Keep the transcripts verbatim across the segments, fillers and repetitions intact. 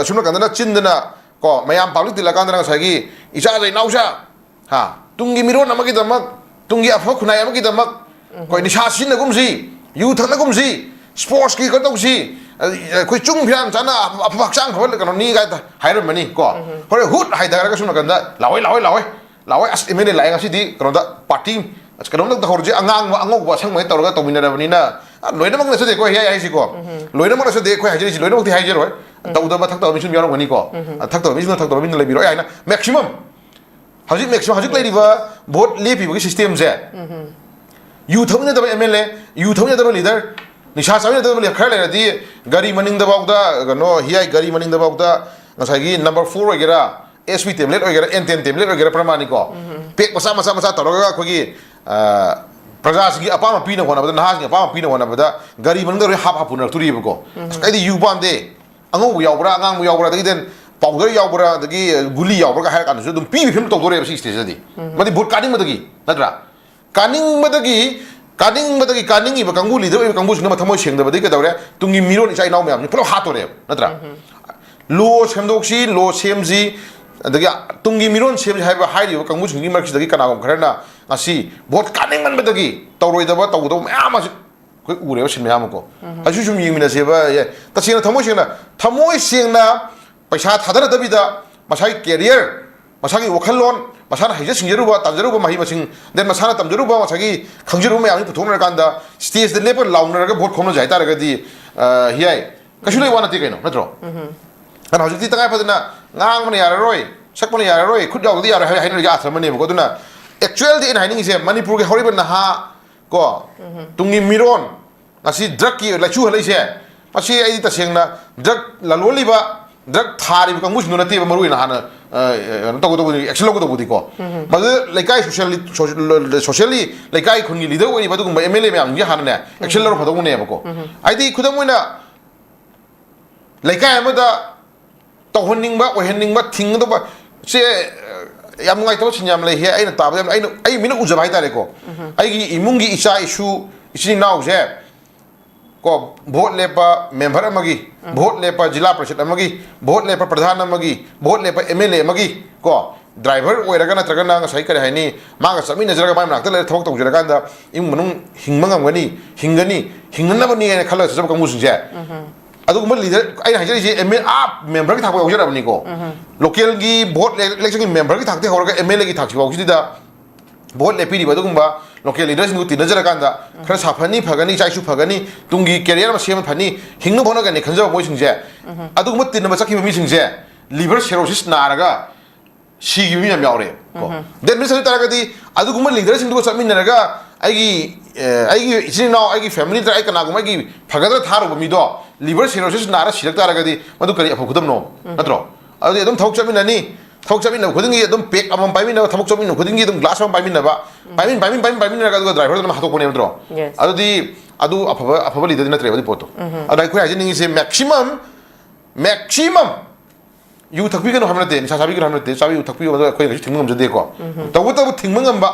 ꯑꯁꯨꯝ ꯅꯥꯀꯟꯗꯅ ꯆꯤꯟꯗꯅ ꯀꯣ, ꯃꯌꯥꯝ ꯄꯥꯕ꯭ꯂꯤꯛ ꯇꯤꯜꯂꯀꯥꯟꯗꯅ ꯉꯁꯥꯏꯒꯤ ꯏꯆꯥꯗ ꯏꯅꯥꯎꯆꯥ, ꯍꯥ, ꯇꯨꯡꯒꯤ ꯃꯤꯔꯣꯟ ꯑꯃꯒꯤꯗꯃꯛ, ꯇꯨꯡꯒꯤ ꯑꯐꯕ ꯈꯨꯟꯅꯥꯏ ꯑꯃꯒꯤꯗꯃꯛ ꯑꯩꯈꯣꯏ ꯅꯤꯁꯥ ꯁꯤꯖꯤꯟꯅꯒꯨꯝꯁꯤ, ꯌꯨ ꯊꯛꯅꯒꯨꯝꯁꯤ, ꯁ꯭ꯄꯣꯔꯠꯁꯀꯤ ꯀꯩꯅꯣ ꯇꯧꯁꯤ, ꯑꯩꯈꯣꯏ ꯆꯨꯡ ꯐꯤꯔꯥꯟ ꯆꯥꯅ ꯑꯐꯕ ꯍꯛꯆꯥꯡ ꯐꯕ ꯀꯩꯅꯣꯅꯤ ꯀꯥꯏꯗ ꯍꯥꯏꯔꯝꯃꯅꯤ ꯀꯣ꯫ ꯍꯣꯔꯦꯟ ꯍꯨꯠ ꯍꯥꯏꯊꯔꯒ ꯁꯨꯝ ꯅꯥꯀꯟꯗ ꯂꯥꯛꯑꯣꯏ, ꯂꯥꯛꯑꯣꯏ, ꯂꯥꯛꯑꯣꯏ, ꯂꯥꯛꯑꯣꯏ, ꯑꯁ ꯑꯦꯝ ꯑꯦꯜ ꯑꯦ ꯂꯥꯛꯑꯦ ꯉꯁꯤꯗꯤ ꯀꯩꯅꯣꯗ ꯄꯥꯔꯇꯤ ꯀꯩꯅꯣꯝꯇ ꯇꯧꯍꯧꯔꯁꯤ, ꯑꯉꯥꯡꯕ ꯑꯉꯧꯕ ꯑꯁꯪꯕ ꯍꯦꯛ ꯇꯧꯔꯒ ꯇꯧꯃꯤꯟꯅꯔꯕꯅꯤꯅ꯫ ꯂꯣꯏꯅꯃꯛ ꯅꯠꯆꯗꯦꯀꯣ ꯍꯤꯌꯥꯏ ꯍꯥꯏꯁꯤꯀꯣ꯫ ꯂꯣꯏꯅꯃꯛ ꯅꯠꯆꯗꯦ ꯑꯩꯈꯣꯏ ꯍꯥꯏꯖꯔꯤꯁꯤ, ꯂꯣꯏꯅꯃꯛꯇꯤ ꯍꯥꯏꯖꯔꯣꯏ꯫ ꯇꯧꯗꯕ ꯊꯛꯇꯕ ꯃꯤꯁꯨ ꯑꯗꯨꯝ ꯌꯥꯎꯔꯝꯒꯅꯤꯀꯣ꯫ ꯊꯛꯇꯕ ꯃꯤꯁꯤꯅ ꯊꯛꯇꯕ ꯃꯤꯅ ꯂꯩꯕꯤꯔꯣꯏ ꯍꯥꯏꯅ ꯃꯦꯛꯁꯤꯃꯝ ꯍꯧꯖꯤꯛ ꯃꯦꯛꯁꯤꯃꯝ ꯍꯧꯖꯤꯛ ꯂꯩꯔꯤꯕ ꯚꯣꯠ ꯂꯦꯞꯄꯤꯕꯒꯤ ꯁꯤꯁꯇꯦꯝꯁꯦ, ꯌꯨ ꯊꯛꯃꯤꯟꯅꯗꯕ ꯑꯦꯝ ꯑꯦꯜ ꯑꯦ, ꯌꯨ ꯊꯛꯃꯤꯟꯅꯗꯕ ꯂꯤꯗꯔ, ꯅꯤꯁꯥ ꯆꯥꯃꯤꯟꯅꯗꯕ ꯂꯤꯗꯔ ꯈꯔ ꯂꯩꯔꯗꯤ ꯒꯥꯔꯤ ꯃꯅꯤꯡꯗꯐꯥꯎꯗ ꯀꯩꯅꯣ ꯍꯤꯌꯥꯏ ꯒꯥꯔꯤ ꯃꯅꯤꯡꯗꯐꯥꯎꯗ ꯉꯁꯥꯏꯒꯤ ꯅꯝꯕꯔ ꯐꯣꯔ ꯑꯣꯏꯒꯦꯔꯥ, ꯑꯦꯁ ꯄꯤ ꯇꯦꯕ꯭ꯂꯦꯠ ꯑꯣꯏꯒꯦꯔꯥ, ꯑꯦꯟ ꯇꯦꯟ ꯇꯦꯕ꯭ꯂꯦꯠ ꯑꯣꯏꯒꯦꯔꯥ, ꯄ꯭ꯔꯃꯥꯅꯤꯀꯣ, ꯄꯦꯛ ꯃꯆꯥ ꯃꯆꯥ ꯃꯆꯥ ꯇꯧꯔꯒ ꯑꯩꯈꯣꯏꯒꯤ ꯄ꯭ꯔꯖꯥꯁꯤꯡꯒꯤ ꯑꯄꯥꯝꯕ ꯄꯤꯅꯕ ꯍꯣꯠꯅꯕꯗ, ꯅꯍꯥꯁꯤꯡꯒꯤ ꯑꯄꯥꯝꯕ ꯄꯤꯅꯕ ꯍꯣꯠꯅꯕꯗ ꯒꯥꯔꯤ ꯃꯅꯨꯡꯗ ꯂꯣꯏ ꯍꯥꯞ ꯍꯥꯞ ꯄꯨꯅꯔꯛꯇꯣꯔꯤꯕꯀꯣ꯫ ꯑꯁ, ꯑꯩꯗꯤ ꯌꯨ ꯄꯥꯝꯗꯦ, ꯑꯉꯧꯕ ꯌꯥꯎꯕ꯭ꯔꯥ, ꯑꯉꯥꯡꯕ ꯌꯥꯎꯕ꯭ꯔꯥ, ꯑꯗꯒꯤ ꯗꯦꯟ ꯄꯥꯎꯗꯔ ꯌꯥꯎꯕ꯭ꯔꯥ, ꯑꯗꯒꯤ ꯒꯨꯂꯤ ꯌꯥꯎꯕ꯭ꯔꯥꯒ ꯍꯥꯏꯔ ꯀꯥꯟꯗꯁꯨ ꯑꯗꯨꯝ ꯄꯤꯕꯒꯤ ꯐꯤꯕꯝ ꯇꯧꯗꯣꯔꯦꯕ ꯁꯤ ꯁ꯭ꯇꯦꯖꯇꯗꯤ꯫ ꯃꯗꯤ ꯚꯣꯠ ꯀꯥꯅꯤꯡꯕꯗꯒꯤ ꯅꯠꯇ꯭ꯔꯥ? ꯀꯥꯅꯤꯡꯕꯗꯒꯤ, ꯀꯥꯅꯤꯡꯕꯗꯒꯤ ꯀꯥꯅꯤꯡꯉꯤꯕ ꯀꯥꯡꯕꯨ, ꯂꯤꯗꯔ ꯑꯣꯏꯕ ꯀꯥꯡꯕꯨꯁꯤꯡꯅ ꯃꯊꯃꯣꯏ ꯁꯦꯡꯗꯕꯗꯒꯤ ꯀꯩꯗꯧꯔꯦ? ꯇꯨꯡꯒꯤ ꯃꯤꯔꯣꯟ ꯏꯆꯥ ꯏꯅꯥꯎ ꯃꯌꯥꯝꯁꯤ ꯄꯨꯂꯞ ꯍꯥꯠꯇꯣꯔꯦꯕ ꯅꯠꯇ꯭ꯔꯥ? ꯂꯣ ꯁꯦꯝꯗꯣꯛꯁꯤ, ꯂꯣ ꯁꯦꯝꯁꯤ, ꯑꯗꯒꯤ ꯇꯨꯡꯒꯤ ꯃꯤꯔꯣꯟ ꯁꯦꯝꯁꯤ ꯍꯥꯏꯕ ꯍꯥꯏꯔꯤꯕ ꯀꯥꯡꯕꯨꯁꯤꯡꯒꯤ ꯃꯔꯛꯁꯤꯗꯒꯤ ꯀꯅꯥꯒꯨꯝꯕ ꯈꯔꯅ ꯉꯁꯤ ꯚꯣꯠ ꯀꯥꯅꯤꯡꯃꯟꯕꯗꯒꯤ ꯇꯧꯔꯣꯏꯗꯕ, ꯇꯧꯒꯗꯕ ꯃꯌꯥꯝ ꯑꯃꯁꯤ ꯑꯩꯈꯣꯏ ꯎꯔꯦꯕ ꯁꯤꯟ ꯃꯌꯥꯝ ꯑꯃꯀꯣ꯫ ꯑꯁꯤ ꯁꯨꯝ ꯌꯦꯡꯃꯤꯟꯅꯁꯦꯕ꯫ ꯑꯦ, ꯇꯁꯦꯡꯅ ꯊꯃꯣꯏ ꯁꯦꯡꯅ, ꯊꯃꯣꯏ ꯁꯦꯡꯅ ꯄꯩꯁꯥ ꯊꯥꯗꯅꯗꯕꯤꯗ ꯃꯁꯥꯒꯤ ꯀꯦꯔꯤꯌꯔ, ꯃꯁꯥꯒꯤ ꯋꯥꯈꯜꯂꯣꯟ, ꯃꯁꯥꯅ ꯍꯩꯖ ꯁꯤꯡꯖꯔꯨꯕ, ꯇꯥꯟꯖꯔꯨꯕ ꯃꯍꯩ ꯃꯁꯤꯡ, ꯗꯦꯟ ꯃꯁꯥꯅ ꯇꯝꯖꯔꯨꯕ ꯉꯁꯥꯏꯒꯤ ꯈꯪꯖꯔꯨꯕ ꯃꯌꯥꯝꯁꯤ ꯄꯨꯊꯣꯛꯅꯔꯀꯥꯟꯗ ꯁ꯭ꯇꯦꯖꯇ ꯂꯦꯞꯄ ꯂꯥꯎꯅꯔꯒ ꯚꯣꯠ ꯈꯣꯝꯅꯖꯦ ꯍꯥꯏꯇꯥꯔꯒꯗꯤ, ꯑ, ꯍꯤꯌꯥꯏ, ꯀꯩꯁꯨ ꯂꯩ ꯋꯥ ꯅꯠꯇꯦ ꯀꯩꯅꯣ, ꯅꯠꯇ꯭ꯔꯣ? ꯑꯗꯨꯅ ꯍꯧꯖꯤꯛꯇꯤ ꯇꯉꯥꯏ ꯐꯗꯅ ꯉꯥꯡꯕꯅ ꯌꯥꯔꯔꯣꯏ, ꯁꯛꯄꯅ ꯌꯥꯔꯔꯣꯏ, ꯈꯨꯠ ꯌꯥꯎꯗꯗꯤ ꯌꯥꯔꯣꯏ ꯍꯥꯏ-, ꯍꯥꯏꯅꯔꯤꯁꯦ ꯑꯥꯊ꯭ꯔ ꯑꯃꯅꯦꯕꯀꯣ꯫ ꯑꯗꯨꯅ actualꯗꯤ ꯑꯩꯅ ꯍꯥꯏꯅꯤꯡꯉꯤꯁꯦ ꯃꯅꯤꯄꯨꯔꯒꯤ ꯍꯧꯔꯛꯏꯕ ꯅꯍꯥ ꯀꯣ, ꯇꯨꯡꯒꯤ ꯃꯤꯔꯣꯟ, ꯉꯁꯤ ꯗ꯭ꯔꯒꯀꯤ ꯂꯥꯏꯆꯨꯍꯜꯂꯛꯏꯁꯦ, ꯃꯁꯤ ꯑꯩꯗꯤ ꯇꯁꯦꯡꯅ ꯗ꯭ꯔꯒ ꯂꯂꯣꯜꯂꯤꯕ, ꯗ꯭ꯔꯒ ꯊꯥꯔꯤꯕ ꯀꯥꯡꯕꯨꯁꯤꯡꯗꯣ ꯅꯠꯇꯦꯕ ꯃꯔꯨ ꯑꯣꯏꯅ ꯍꯥꯟꯅ, ꯑ, ꯀꯩꯅꯣ ꯇꯧꯒꯗꯧꯕꯗꯤ, ꯑꯦꯛꯁꯟ ꯂꯧꯒꯗꯧꯕꯗꯤꯀꯣ꯫ ꯃꯗꯨꯗ ꯂꯩꯀꯥꯏ ꯁꯣꯁꯤꯌꯦꯜ, ꯁꯣ-, ꯁꯣꯁꯤꯌꯦꯜꯂꯤ ꯂꯩꯀꯥꯏ ꯈꯨꯟꯒꯤ ꯂꯤꯗꯔ ꯑꯣꯏꯔꯤꯕ ꯑꯗꯨꯒꯨꯝꯕ ꯑꯦꯝ ꯑꯦꯜ ꯑꯦ ꯃꯌꯥꯝꯁꯤꯡꯁꯦ ꯍꯥꯟꯅꯅꯦ ꯑꯦꯛꯁꯟ ꯂꯧꯔ ꯐꯗꯧꯕꯅꯦꯕꯀꯣ꯫ ꯍꯥꯏꯗꯤ ꯈꯨꯗꯝ ꯑꯣꯏꯅ ꯂꯩꯀꯥꯏ ꯑꯃꯗ ꯇꯧꯍꯟꯅꯤꯡꯕ, ꯑꯣꯏꯍꯟꯅꯤꯡꯕ, ꯊꯤꯡꯒꯗꯧꯕ, ꯁꯦ, ꯑ, ꯌꯥꯝ ꯅꯨꯡꯉꯥꯏꯇꯕ ꯁꯤꯟ ꯌꯥꯝ ꯂꯩꯍꯦ꯫ ꯑꯩꯅ ꯇꯥꯕꯗ ꯌꯥꯝ, ꯑꯩꯅ, ꯑꯩ ꯃꯤꯠꯅ ꯎꯖꯕ ꯍꯥꯏꯇꯥꯔꯦꯀꯣ꯫ ꯑꯩꯒꯤ ꯏꯃꯨꯡꯒꯤ ꯏꯆꯥ ꯏꯁꯨ, ꯏꯆꯤꯟ ꯏꯅꯥꯎꯁꯦ ꯀꯣ, ꯚꯣꯠ ꯂꯦꯞꯄ ꯃꯦꯝꯕꯔ ꯑꯃꯒꯤ, ꯚꯣꯠ ꯂꯦꯞꯄ ꯖꯤꯂꯥ ꯄꯔꯤꯁꯠ ꯑꯃꯒꯤ, ꯚꯣꯠ ꯂꯦꯞꯄ ꯄ꯭ꯔꯙꯥꯟ ꯑꯃꯒꯤ, ꯚꯣꯠ ꯂꯦꯞꯄ ꯑꯦꯝ ꯑꯦꯜ ꯑꯦ ꯑꯃꯒꯤ, ꯀꯣ, ꯗ꯭ꯔꯥꯏꯚꯔ ꯑꯣꯏꯔꯒ ꯅꯠꯇ꯭ꯔꯒꯅ ꯉꯁꯥꯏ ꯀꯔꯤ ꯍꯥꯏꯅꯤ, ꯃꯥꯒ ꯆꯠꯃꯤꯟꯅꯖꯔꯒ ꯃꯥꯏ ꯃꯅꯥꯛꯇ ꯂꯩꯔ ꯊꯕꯛ ꯇꯧꯖꯔꯀꯥꯟꯗ ꯏꯃꯨꯡ ꯃꯅꯨꯡ ꯍꯤꯡꯕ ꯉꯝꯒꯅꯤ, ꯍꯤꯡꯒꯅꯤ, ꯍꯤꯡꯅꯅꯕꯅꯤ ꯍꯥꯏꯅ ꯈꯜꯂꯒ ꯆꯠꯆꯕ ꯀꯥꯡꯕꯨꯁꯤꯡꯁꯦ꯫ ꯑꯗꯨꯒꯨꯝꯕ ꯂꯤꯗꯔ ꯑꯩꯅ ꯍꯥꯏꯖꯔꯤꯁꯦ ꯑꯦꯝ ꯑꯦꯜ ꯑꯥ ꯃꯦꯝꯕꯔꯒꯤ ꯊꯥꯛꯄ ꯌꯥꯎꯖꯔꯕꯅꯤꯀꯣ꯫ ꯂꯣꯀꯦꯜꯒꯤ ꯚꯣꯠ ꯏꯂꯦꯛꯁꯟꯒꯤ ꯃꯦꯝꯕꯔꯒꯤ ꯊꯥꯛꯇꯒꯤ ꯍꯧꯔꯒ ꯑꯦꯝ ꯑꯦꯜ ꯑꯦꯒꯤ ꯊꯥꯛꯁꯤ ꯐꯥꯎꯁꯤꯗ ꯚꯣꯠ ꯂꯦꯞꯄꯤꯔꯤꯕ ꯑꯗꯨꯒꯨꯝꯕ ꯂꯣꯀꯦꯜ ꯂꯤꯗꯔꯁꯤꯡꯗꯨ ꯇꯤꯟꯅꯖꯔꯀꯥꯟꯗ ꯈꯔ ꯁꯥꯐꯅꯤ, ꯐꯒꯅꯤ, ꯏꯆꯥ ꯏꯁꯨ ꯐꯒꯅꯤ, ꯇꯨꯡꯒꯤ ꯀꯦꯔꯤꯌꯔ ꯑꯃ ꯁꯦꯝꯕ ꯐꯅꯤ, ꯍꯤꯡꯅꯕ ꯍꯣꯠꯅꯒꯅꯤ ꯈꯟꯖꯕ ꯃꯣꯏꯁꯤꯡꯁꯦ, ꯑꯗꯨꯒꯨꯝꯕ ꯇꯤꯟꯅꯕ ꯆꯠꯈꯤꯕ ꯃꯤꯁꯤꯡꯁꯦ ꯂꯤꯚꯔ ꯁꯦꯔꯣꯁꯤꯁ ꯅꯥꯔꯒ ꯁꯤꯈꯤꯕ ꯃꯤ ꯌꯥꯝ ꯌꯥꯎꯔꯦ ꯀꯣ꯫ ꯗꯦꯠ ꯃꯤꯟꯁ ꯑꯗꯨ ꯇꯥꯔꯒꯗꯤ ꯑꯗꯨꯒꯨꯝꯕ ꯂꯤꯗꯔꯁꯤꯡꯗꯨꯒ ꯆꯠꯃꯤꯟꯅꯔꯒ ꯑꯩꯒꯤ ꯑꯦ, ꯑꯩꯒꯤ ꯏꯆꯤꯟ ꯏꯅꯥꯎ, ꯑꯩꯒꯤ ꯐꯦꯃꯤꯂꯤ ꯅꯠꯇ꯭ꯔꯒ ꯑꯩ ꯀꯅꯥꯒꯨꯝꯕ ꯑꯩꯒꯤ ꯐꯒꯗ꯭ꯔꯥ ꯊꯥꯔꯨꯕ ꯃꯤꯗꯣ ꯂꯤꯚꯔ ꯁꯦꯔꯣꯁꯤꯁ ꯅꯥꯔ ꯁꯤꯔꯛ ꯇꯥꯔꯒꯗꯤ ꯃꯗꯨ ꯀꯔꯤ ꯑꯐꯕ ꯈꯨꯗꯝꯅꯣ? ꯅꯠꯇ꯭ꯔꯣ? ꯑꯗꯨꯗꯤ ꯑꯗꯨꯝ ꯊꯕꯛ ꯆꯠꯃꯤꯟꯅꯅꯤ, ꯊꯕꯛ ꯆꯠꯃꯤꯟꯅꯕ ꯈꯨꯗꯤꯡꯒꯤ ꯑꯗꯨꯝ ꯄꯦꯛ ꯑꯃꯃꯝ ꯄꯥꯏꯃꯤꯟꯅꯕ, ꯊꯕꯛ ꯆꯠꯃꯤꯟꯅꯕ ꯈꯨꯗꯤꯡꯒꯤ ꯑꯗꯨꯝ ꯒ꯭ꯂꯥꯁ ꯑꯃ ꯄꯥꯏꯃꯤꯟꯅꯕ, ꯄꯥꯏꯃꯤꯟ ꯄꯥꯏꯃꯤꯟ ꯄꯥꯏꯃꯤꯟ ꯄꯥꯏꯃꯤꯟꯅꯔꯒ ꯑꯗꯨꯒ ꯗ꯭ꯔꯥꯏꯚꯔꯗꯨ ꯑꯗꯨꯝ ꯍꯥꯠꯇꯣꯛꯄꯅꯦꯕ ꯅꯠꯇ꯭ꯔꯣ? Yes. ꯑꯗꯨꯗꯤ ꯑꯗꯨ ꯑꯐꯕ ꯑꯐꯕ ꯂꯤꯗꯔꯗꯤ ꯅꯠꯇ꯭ꯔꯦꯕ ꯑꯗꯨ ꯄꯣꯠꯇꯣ꯫ ꯑꯗ ꯑꯩꯈꯣꯏ ꯍꯥꯏꯖꯅꯤꯡꯉꯤꯁꯦ ꯃꯦꯛꯁꯤꯃꯝ ꯃꯦꯛꯁꯤꯃꯝ ꯌꯨ ꯊꯛꯄꯤꯒꯅꯨ ꯍꯥꯏꯕ ꯅꯠꯇꯦ, ꯅꯤꯁꯥ ꯆꯥꯕꯤꯒꯅꯨ ꯍꯥꯏꯕ ꯅꯠꯇꯦ, ꯆꯥꯕꯤꯌꯨ ꯊꯛꯄꯤꯌꯨ ꯑꯗꯣ ꯑꯩꯈꯣꯏꯅ ꯀꯩꯁꯨ ꯊꯤꯡꯕ ꯉꯝꯖꯗꯦꯀꯣ꯫ ꯇꯧꯕꯇꯕꯨ ꯊꯤꯡꯕ ꯉꯝꯕ,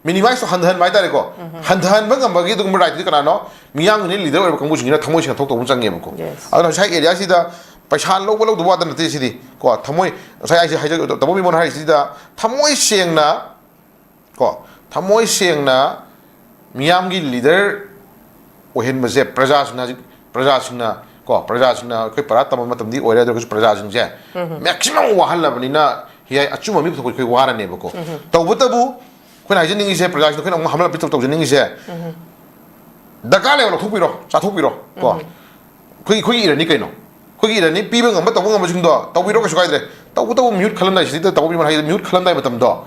ꯃꯤꯅꯤꯃꯥꯏꯁ ꯍꯟꯊꯍꯟꯕ ꯍꯥꯏꯇꯥꯔꯦꯀꯣ꯫ ꯍꯟꯊꯍꯟꯕ ꯉꯝꯕꯒꯤ ꯑꯗꯨꯒꯨꯝꯕ ꯔꯥꯏꯠꯇꯨꯗꯤ ꯀꯅꯥꯅꯣ? ꯃꯤꯌꯥꯝꯒꯤ ꯂꯤꯗꯔ ꯑꯣꯏꯕ ꯀꯥꯡꯕꯨꯁꯤꯡꯁꯤꯅ ꯊꯃꯣꯏ ꯁꯦꯡꯅ ꯊꯕꯛ ꯇꯧꯕ ꯑꯃ ꯆꯪꯉꯦꯕꯀꯣ꯫ Yes. ꯑꯗꯨꯅ ꯉꯁꯥꯏ ꯑꯦꯔꯤꯌꯥꯁꯤꯗ ꯄꯩꯁꯥ ꯂꯧꯕ ꯂꯧꯗꯕ ꯋꯥꯗ ꯅꯠꯇꯦ ꯁꯤꯗꯤ ꯀꯣ꯫ ꯊꯃꯣꯏ, ꯉꯁꯥꯏ ꯑꯩꯁꯦ ꯍꯥꯏꯖ-, ꯇꯥꯃꯣ ꯕꯤꯃꯣꯟ ꯍꯥꯏꯔꯤꯁꯤꯗ ꯊꯃꯣꯏ ꯁꯦꯡꯅ ꯀꯣ, ꯊꯃꯣꯏ ꯁꯦꯡꯅ ꯃꯤꯌꯥꯝꯒꯤ ꯂꯤꯗꯔ ꯑꯣꯏꯍꯟꯕꯁꯦ ꯄ꯭ꯔꯖꯥꯁꯤꯡꯅ ꯍꯧꯖꯤꯛ, ꯄ꯭ꯔꯖꯥꯁꯤꯡꯅ ꯀꯣ, ꯄ꯭ꯔꯖꯥꯁꯤꯡꯅ ꯑꯩꯈꯣꯏ ꯄꯔꯥ ꯇꯝꯕ ꯃꯇꯝꯗꯤ ꯑꯣꯏꯔꯦ, ꯑꯗꯨ ꯑꯣꯏꯔꯒꯁꯨ ꯄ꯭ꯔꯖꯥꯁꯤꯡꯁꯦ ꯃꯦꯛꯁꯤꯃꯝ ꯋꯥꯍꯜꯂꯕꯅꯤꯅ ꯍꯤꯌꯥꯏ ꯑꯆꯨꯝꯕ ꯃꯤ ꯄꯨꯊꯣꯛꯄ ꯑꯩꯈꯣꯏ ꯋꯥꯔꯅꯦꯕꯀꯣ꯫ ꯇꯧꯕꯇꯕꯨ ꯑꯩꯈꯣꯏꯅ ꯍꯥꯏꯖꯅꯤꯡꯉꯤꯁꯦ, ꯄ꯭ꯔꯖꯥꯁꯤꯡꯗ ꯑꯩꯈꯣꯏꯅ ꯑꯃꯨꯛ ꯍꯝꯂꯞ ꯇꯧꯖꯅꯤꯡꯉꯤꯁꯦ, ꯗꯔꯀꯥꯔ ꯂꯩꯕ ꯂꯧꯊꯣꯛꯄꯤꯔꯣ, ꯆꯥꯊꯣꯛꯄꯤꯔꯣ ꯀꯣ꯫ ꯑꯩꯈꯣꯏ, ꯑꯩꯈꯣꯏꯒꯤ ꯏꯔꯅꯤ ꯀꯩꯅꯣ? ꯑꯩꯈꯣꯏꯒꯤ ꯏꯔꯅꯤ, ꯄꯤꯕ ꯉꯝꯕ ꯇꯧꯕ ꯉꯝꯕꯁꯤꯡꯗꯣ ꯇꯧꯕꯤꯔꯣ, ꯀꯩꯁꯨ ꯀꯥꯏꯗ꯭ꯔꯦ꯫ ꯇꯧꯕꯇꯕꯨ ꯃꯤꯍꯨꯠ ꯈꯜꯂꯝꯗꯥꯏꯁꯤꯗ, ꯇꯧꯕꯤꯕ ꯍꯥꯏꯗꯤ ꯃꯤꯍꯨꯠ ꯈꯜꯂꯝꯗꯥꯏ ꯃꯇꯝꯗꯣ,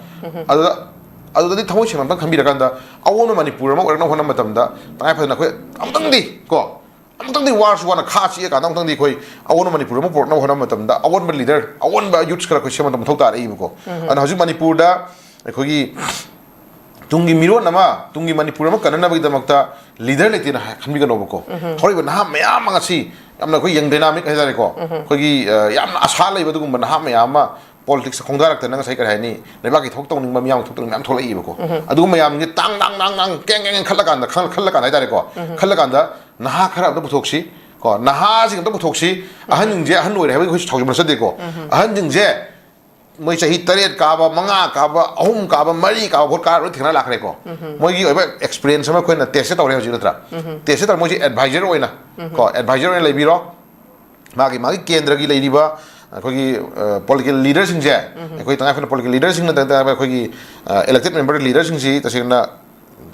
ꯑꯗꯨꯗ, ꯑꯗꯨꯗꯗꯤ ꯊꯃꯣꯏ ꯁꯦꯡꯅ ꯑꯝꯇꯪ ꯈꯟꯕꯤꯔꯀꯥꯟꯗ ꯑꯑꯣꯟꯕ ꯃꯅꯤꯄꯨꯔ ꯑꯃ ꯑꯣꯏꯔꯛꯅꯕ ꯍꯣꯠꯅꯕ ꯃꯇꯝꯗ ꯇꯉꯥꯏ ꯐꯗꯅ ꯑꯩꯈꯣꯏ ꯑꯃꯨꯛꯇꯪꯗꯤ ꯀꯣ, ꯑꯃꯨꯛꯇꯪꯗꯤ ꯋꯥꯔꯁꯨ ꯋꯥꯅ ꯈꯥ ꯆꯤꯛꯑꯀꯥꯟꯗ ꯑꯃꯨꯛꯇꯪꯗꯤ ꯑꯩꯈꯣꯏ ꯑꯑꯣꯟꯕ ꯃꯅꯤꯄꯨꯔ ꯑꯃ ꯄꯨꯔꯛꯅꯕ ꯍꯣꯠꯅꯕ ꯃꯇꯝꯗ ꯑꯑꯣꯟꯕ ꯂꯤꯗꯔ, ꯑꯑꯣꯟꯕ ꯌꯨꯠꯁ ꯈꯔ ꯑꯩꯈꯣꯏ ꯁꯦꯝꯕ ꯃꯊꯧ ꯇꯥꯔꯛꯏꯕꯀꯣ꯫ ꯑꯗꯨꯅ ꯍꯧꯖꯤꯛ ꯃꯅꯤꯄꯨꯔꯗ ꯑꯩꯈꯣꯏꯒꯤ ꯇꯨꯡꯒꯤ ꯃꯤꯔꯣꯟ ꯑꯃ, ꯇꯨꯡꯒꯤ ꯃꯅꯤꯄꯨꯔ ꯑꯃ ꯀꯟꯅꯅꯕꯒꯤꯗꯃꯛꯇ ꯂꯤꯗꯔ ꯂꯩꯇꯦꯅ ꯍꯥꯏ-, ꯈꯟꯕꯤꯒꯅꯣꯕꯀꯣ꯫ ꯍꯧꯔꯤꯕ ꯅꯍꯥ ꯃꯌꯥꯝ ꯑꯃ ꯉꯁꯤ ꯌꯥꯝꯅ ꯑꯩꯈꯣꯏ ꯌꯪ ꯗꯥꯏꯅꯥꯃꯤꯛ ꯍꯥꯏꯇꯥꯔꯦꯀꯣ, ꯑꯩꯈꯣꯏꯒꯤ, ꯑ, ꯌꯥꯝꯅ ꯑꯁꯥ ꯂꯩꯕ ꯑꯗꯨꯒꯨꯝꯕ ꯅꯍꯥ ꯃꯌꯥꯝ ꯑꯃ ꯄꯣꯂꯤꯇꯤꯛꯁꯇ ꯈꯣꯡꯗꯥꯔꯛꯇꯅ ꯉꯁꯥꯏ ꯀꯔꯤ ꯍꯥꯏꯅꯤ, ꯂꯩꯕꯥꯛꯀꯤ ꯊꯕꯛ ꯇꯧꯅꯤꯡꯕ, ꯃꯤꯌꯥꯝꯒꯤ ꯊꯕꯛ ꯇꯧꯅꯤꯡꯕ ꯃꯌꯥꯝ ꯊꯣꯛꯂꯛꯏꯕꯀꯣ꯫ ꯑꯗꯨꯒꯨꯝꯕ ꯃꯌꯥꯝꯁꯦ ꯇꯥꯡ ꯇꯥꯡ ꯇꯥꯡ ꯇꯥꯡ ꯀꯦꯡ ꯀꯦꯡ ꯀꯦꯡ ꯈꯜꯂꯀꯥꯟꯗ, ꯈꯜ-, ꯈꯜꯂꯀꯥꯟꯗ ꯍꯥꯏꯇꯥꯔꯦꯀꯣ, ꯈꯜꯂꯀꯥꯟꯗ ꯅꯍꯥ ꯈꯔ ꯑꯝꯇ ꯄꯨꯊꯣꯛꯁꯤ꯫ ꯀꯣ, ꯅꯍꯥꯁꯤꯡ ꯑꯝꯇ ꯄꯨꯊꯣꯛꯁꯤ꯫ ꯑꯍꯟꯁꯤꯡꯁꯦ ꯑꯍꯟ ꯑꯣꯏꯔꯦ ꯍꯥꯏꯕꯒꯤ ꯑꯩꯈꯣꯏ ꯁꯥꯎꯖꯕ ꯅꯠꯆꯗꯦꯀꯣ꯫ ꯑꯍꯟꯁꯤꯡꯁꯦ ꯃꯣꯏ ꯆꯍꯤ ꯇꯔꯦꯠ ꯀꯥꯕ, ꯃꯉꯥ ꯀꯥꯕ, ꯑꯍꯨꯝ ꯀꯥꯕ, ꯃꯔꯤ ꯀꯥꯕ ꯚꯣꯠ ꯀꯥꯔ ꯂꯣꯏ ꯊꯦꯡꯅ ꯂꯥꯛꯈ꯭ꯔꯦꯀꯣ꯫ ꯃꯣꯏꯒꯤ ꯑꯣꯏꯕ ꯑꯦꯛꯁꯄꯤꯔꯤꯌꯦꯟꯁ ꯑꯃ ꯑꯩꯈꯣꯏꯅ ꯇꯦꯁ ꯇꯧꯔꯦ ꯍꯧꯖꯤꯛ, ꯅꯠꯇ꯭ꯔꯥ? ꯇꯦꯁ ꯇꯧꯔ ꯃꯣꯏꯁꯦ ꯑꯦꯗꯚꯥꯏꯖꯔ ꯑꯣꯏꯅ, ꯀꯣ, ꯑꯦꯗꯚꯥꯏꯖꯔ ꯑꯣꯏꯅ ꯂꯩꯕꯤꯔꯣ꯫ ꯃꯥꯒꯤ, ꯃꯥꯒꯤ ꯀꯦꯟꯗ꯭ꯔꯒꯤ ꯂꯩꯔꯤꯕ ꯑꯩꯈꯣꯏꯒꯤ, ꯑ, ꯄꯣꯂꯤꯇꯤꯀꯦꯜ ꯂꯤꯗꯔꯁꯤꯡꯁꯦ, ꯑꯩꯈꯣꯏ ꯇꯉꯥꯏ ꯐꯗꯅ ꯄꯣꯂꯤꯇꯤꯀꯦꯜ ꯂꯤꯗꯔꯁꯤꯡꯅ ꯇꯉꯥꯏ ꯐꯗꯅ ꯑꯩꯈꯣꯏꯒꯤ, ꯑ, ꯏꯂꯦꯛꯇꯦꯗ ꯃꯦꯝꯕꯔ ꯂꯤꯗꯔꯁꯤꯡꯁꯤ ꯇꯁꯦꯡꯅ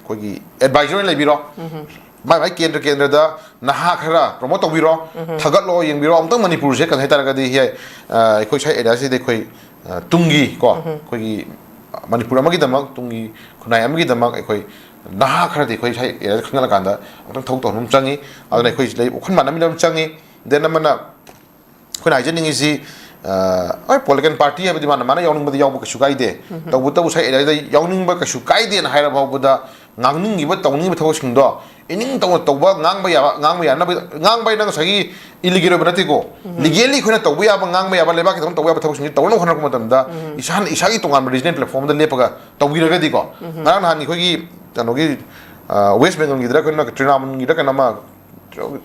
ꯑꯩꯈꯣꯏꯒꯤ ꯑꯦꯗꯚꯥꯏꯖꯔ ꯑꯣꯏꯅ ꯂꯩꯕꯤꯔꯣ꯫ ꯃꯥꯏ ꯃꯥꯏ ꯀꯦꯟꯗ꯭ꯔ ꯀꯦꯟꯗ꯭ꯔꯗ ꯅꯍꯥ ꯈꯔ ꯄ꯭ꯔꯣꯃꯣꯠ ꯇꯧꯕꯤꯔꯣ, ꯊꯥꯒꯠꯂꯣ, ꯌꯦꯡꯕꯤꯔꯣ꯫ ꯑꯃꯨꯛꯇꯪ ꯃꯅꯤꯄꯨꯔꯁꯦ ꯀꯩꯅꯣ ꯍꯥꯏꯇꯥꯔꯒꯗꯤ, ꯍꯤ-, ꯑ, ꯑꯩꯈꯣꯏ ꯁ꯭ꯋꯥꯏ ꯑꯦꯔꯤꯌꯥꯁꯤꯗ ꯑꯩꯈꯣꯏ, ꯑ, ꯇꯨꯡꯒꯤ, ꯀꯣ, ꯑꯩꯈꯣꯏꯒꯤ ꯃꯅꯤꯄꯨꯔ ꯑꯃꯒꯤꯗꯃꯛ, ꯇꯨꯡꯒꯤ ꯈꯨꯟꯅꯥꯏ ꯑꯃꯒꯤꯗꯃꯛ ꯑꯩꯈꯣꯏ ꯅꯍꯥ ꯈꯔꯗꯤ ꯑꯩꯈꯣꯏ ꯁ꯭ꯋꯥꯏ ꯑꯦꯔꯤꯌꯥꯗ ꯈꯪꯒꯠꯂꯀꯥꯟꯗ ꯑꯃꯨꯛꯇꯪ ꯊꯕꯛ ꯇꯧꯍꯟꯕ ꯑꯃ ꯆꯪꯉꯤ꯫ ꯑꯗꯨꯅ ꯑꯩꯈꯣꯏ ꯂꯩ ꯋꯥꯈꯜ ꯃꯥꯟꯅꯃꯤꯟꯅꯕ ꯑꯃ ꯆꯪꯉꯤ꯫ ꯗꯦꯟ ꯑꯃꯅ ꯑꯩꯈꯣꯏꯅ ꯍꯥꯏꯖꯅꯤꯡꯉꯤꯁꯤ, ꯑ, ꯍꯣꯏ, ꯄꯣꯂꯤꯇꯤꯀꯦꯜ ꯄꯥꯔꯇꯤ ꯍꯥꯏꯕꯗꯤ ꯃꯥꯅ, ꯃꯥꯅ ꯌꯥꯎꯅꯤꯡꯕꯗꯤ ꯌꯥꯎꯕ ꯀꯩꯁꯨ ꯀꯥꯏꯗꯦ꯫ ꯇꯧꯕꯇꯕꯨ ꯁ꯭ꯋꯥꯏ ꯑꯦꯔꯤꯌꯥꯗ ꯌꯥꯎꯅꯤꯡꯕ ꯀꯩꯁꯨ ꯀꯥꯏꯗꯦꯅ ꯍꯥꯏꯔ ꯐꯥꯎꯕꯗ ꯉꯥꯡꯅꯤꯡꯉꯤꯕ, ꯇꯧꯅꯤꯡꯉꯤꯕ ꯊꯕꯛꯁꯤꯡꯗꯣ ꯏꯅꯤꯡ ꯇꯧꯅ ꯇꯧꯕ, ꯉꯥꯡꯕ ꯌꯥꯕ, ꯉꯥꯡꯕ ꯌꯥꯅꯕ, ꯉꯥꯡꯕ ꯍꯥꯏꯅ ꯉꯁꯥꯏꯒꯤ ꯏꯂꯤꯒꯦꯜ ꯑꯣꯏꯕ ꯅꯠꯇꯦꯀꯣ꯫ ꯂꯤꯒꯦꯜꯂꯤ ꯑꯩꯈꯣꯏꯅ ꯇꯧꯕ ꯌꯥꯕ, ꯉꯥꯡꯕ ꯌꯥꯕ, ꯂꯩꯕꯥꯛꯀꯤꯗꯃꯛ ꯇꯧꯕ ꯌꯥꯕ ꯊꯕꯛꯁꯤꯡꯁꯤ ꯇꯧꯅꯕ ꯍꯣꯠꯅꯔꯛꯄ ꯃꯇꯝꯗ ꯏꯁꯥꯅ ꯏꯁꯥꯒꯤ ꯇꯣꯉꯥꯟꯕ ꯔꯤꯖꯅꯦꯜ ꯄ꯭ꯂꯦꯠꯐꯣꯝ ꯑꯃꯗ ꯂꯦꯞꯄꯒ ꯇꯧꯕꯤꯔꯒꯗꯤꯀꯣ꯫ ꯉꯔꯥꯡ ꯅꯍꯥꯟ ꯑꯩꯈꯣꯏꯒꯤ ꯀꯩꯅꯣꯒꯤ, ꯑ, ꯋꯦꯁ ꯕꯦꯡꯒꯜꯒꯤꯗ ꯑꯩꯈꯣꯏꯅ ꯇ꯭ꯔꯤꯅꯥꯃꯨꯟꯒꯤꯗ ꯀꯩꯅꯣꯝꯃ,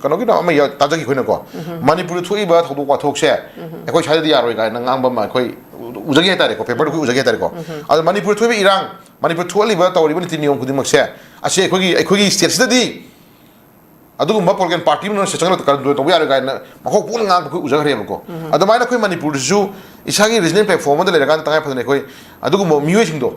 ꯀꯩꯅꯣꯒꯤꯗꯣ ꯑꯃ ꯌꯥ-, ꯇꯥꯖꯈꯤ ꯑꯩꯈꯣꯏꯅꯀꯣ꯫ ꯃꯅꯤꯄꯨꯔꯗ ꯊꯣꯛꯏꯕ ꯊꯧꯗꯣꯛ ꯋꯥꯊꯣꯛꯁꯦ ꯑꯩꯈꯣꯏ ꯁ꯭ꯋꯥꯏꯗꯗꯤ ꯌꯥꯔꯣꯏ ꯀꯥꯏꯅ ꯉꯥꯡꯕ ꯑꯃ ꯑꯩꯈꯣꯏ ꯎ-, ꯎꯖꯈꯤ ꯍꯥꯏꯇꯥꯔꯦꯀꯣ, ꯄꯦꯄꯔꯗ ꯑꯩꯈꯣꯏ ꯎꯖꯈꯤ ꯍꯥꯏꯇꯥꯔꯦꯀꯣ꯫ ꯑꯗꯣ ꯃꯅꯤꯄꯨꯔꯗ ꯊꯣꯛꯏꯕ ꯏꯔꯥꯡ, ꯃꯅꯤꯄꯨꯔꯗ ꯊꯣꯛꯍꯜꯂꯤꯕ ꯇꯧꯔꯤꯕ ꯅꯤꯇꯤ ꯅꯤꯌꯣꯝ ꯈꯨꯗꯤꯡꯃꯛꯁꯦ, ꯑꯁꯤ ꯑꯩꯈꯣꯏꯒꯤ, ꯑꯩꯈꯣꯏꯒꯤ ꯁ꯭ꯇꯦꯠꯁꯤꯗꯗꯤ ꯑꯗꯨꯒꯨꯝꯕ ꯄꯣꯂꯤꯇꯤꯀꯦꯜ ꯄꯥꯔꯇꯤ ꯑꯃꯅ ꯁꯦ-, ꯆꯪꯁꯤꯜꯂꯛꯇ ꯀꯟꯇ꯭ꯔꯣꯜ ꯇꯧꯕ ꯌꯥꯔꯣꯏ ꯀꯥꯏꯅ ꯃꯈꯣꯛ ꯄꯨꯛꯅ ꯉꯥꯡꯕ ꯑꯩꯈꯣꯏ ꯎꯖꯈ꯭ꯔꯦꯕꯀꯣ꯫ ꯑꯗꯨꯃꯥꯏꯅ ꯑꯩꯈꯣꯏ ꯃꯅꯤꯄꯨꯔꯗꯁꯨ ꯏꯁꯥꯒꯤ ꯔꯤꯖꯅꯦꯜ ꯄ꯭ꯂꯦꯠꯐꯣꯝ ꯑꯃꯗ ꯂꯩꯔꯀꯥꯟꯗ ꯇꯉꯥꯏ ꯐꯗꯅ ꯑꯩꯈꯣꯏ ꯑꯗꯨꯒꯨꯝꯕ ꯃꯤꯑꯣꯏꯁꯤꯡꯗꯣ,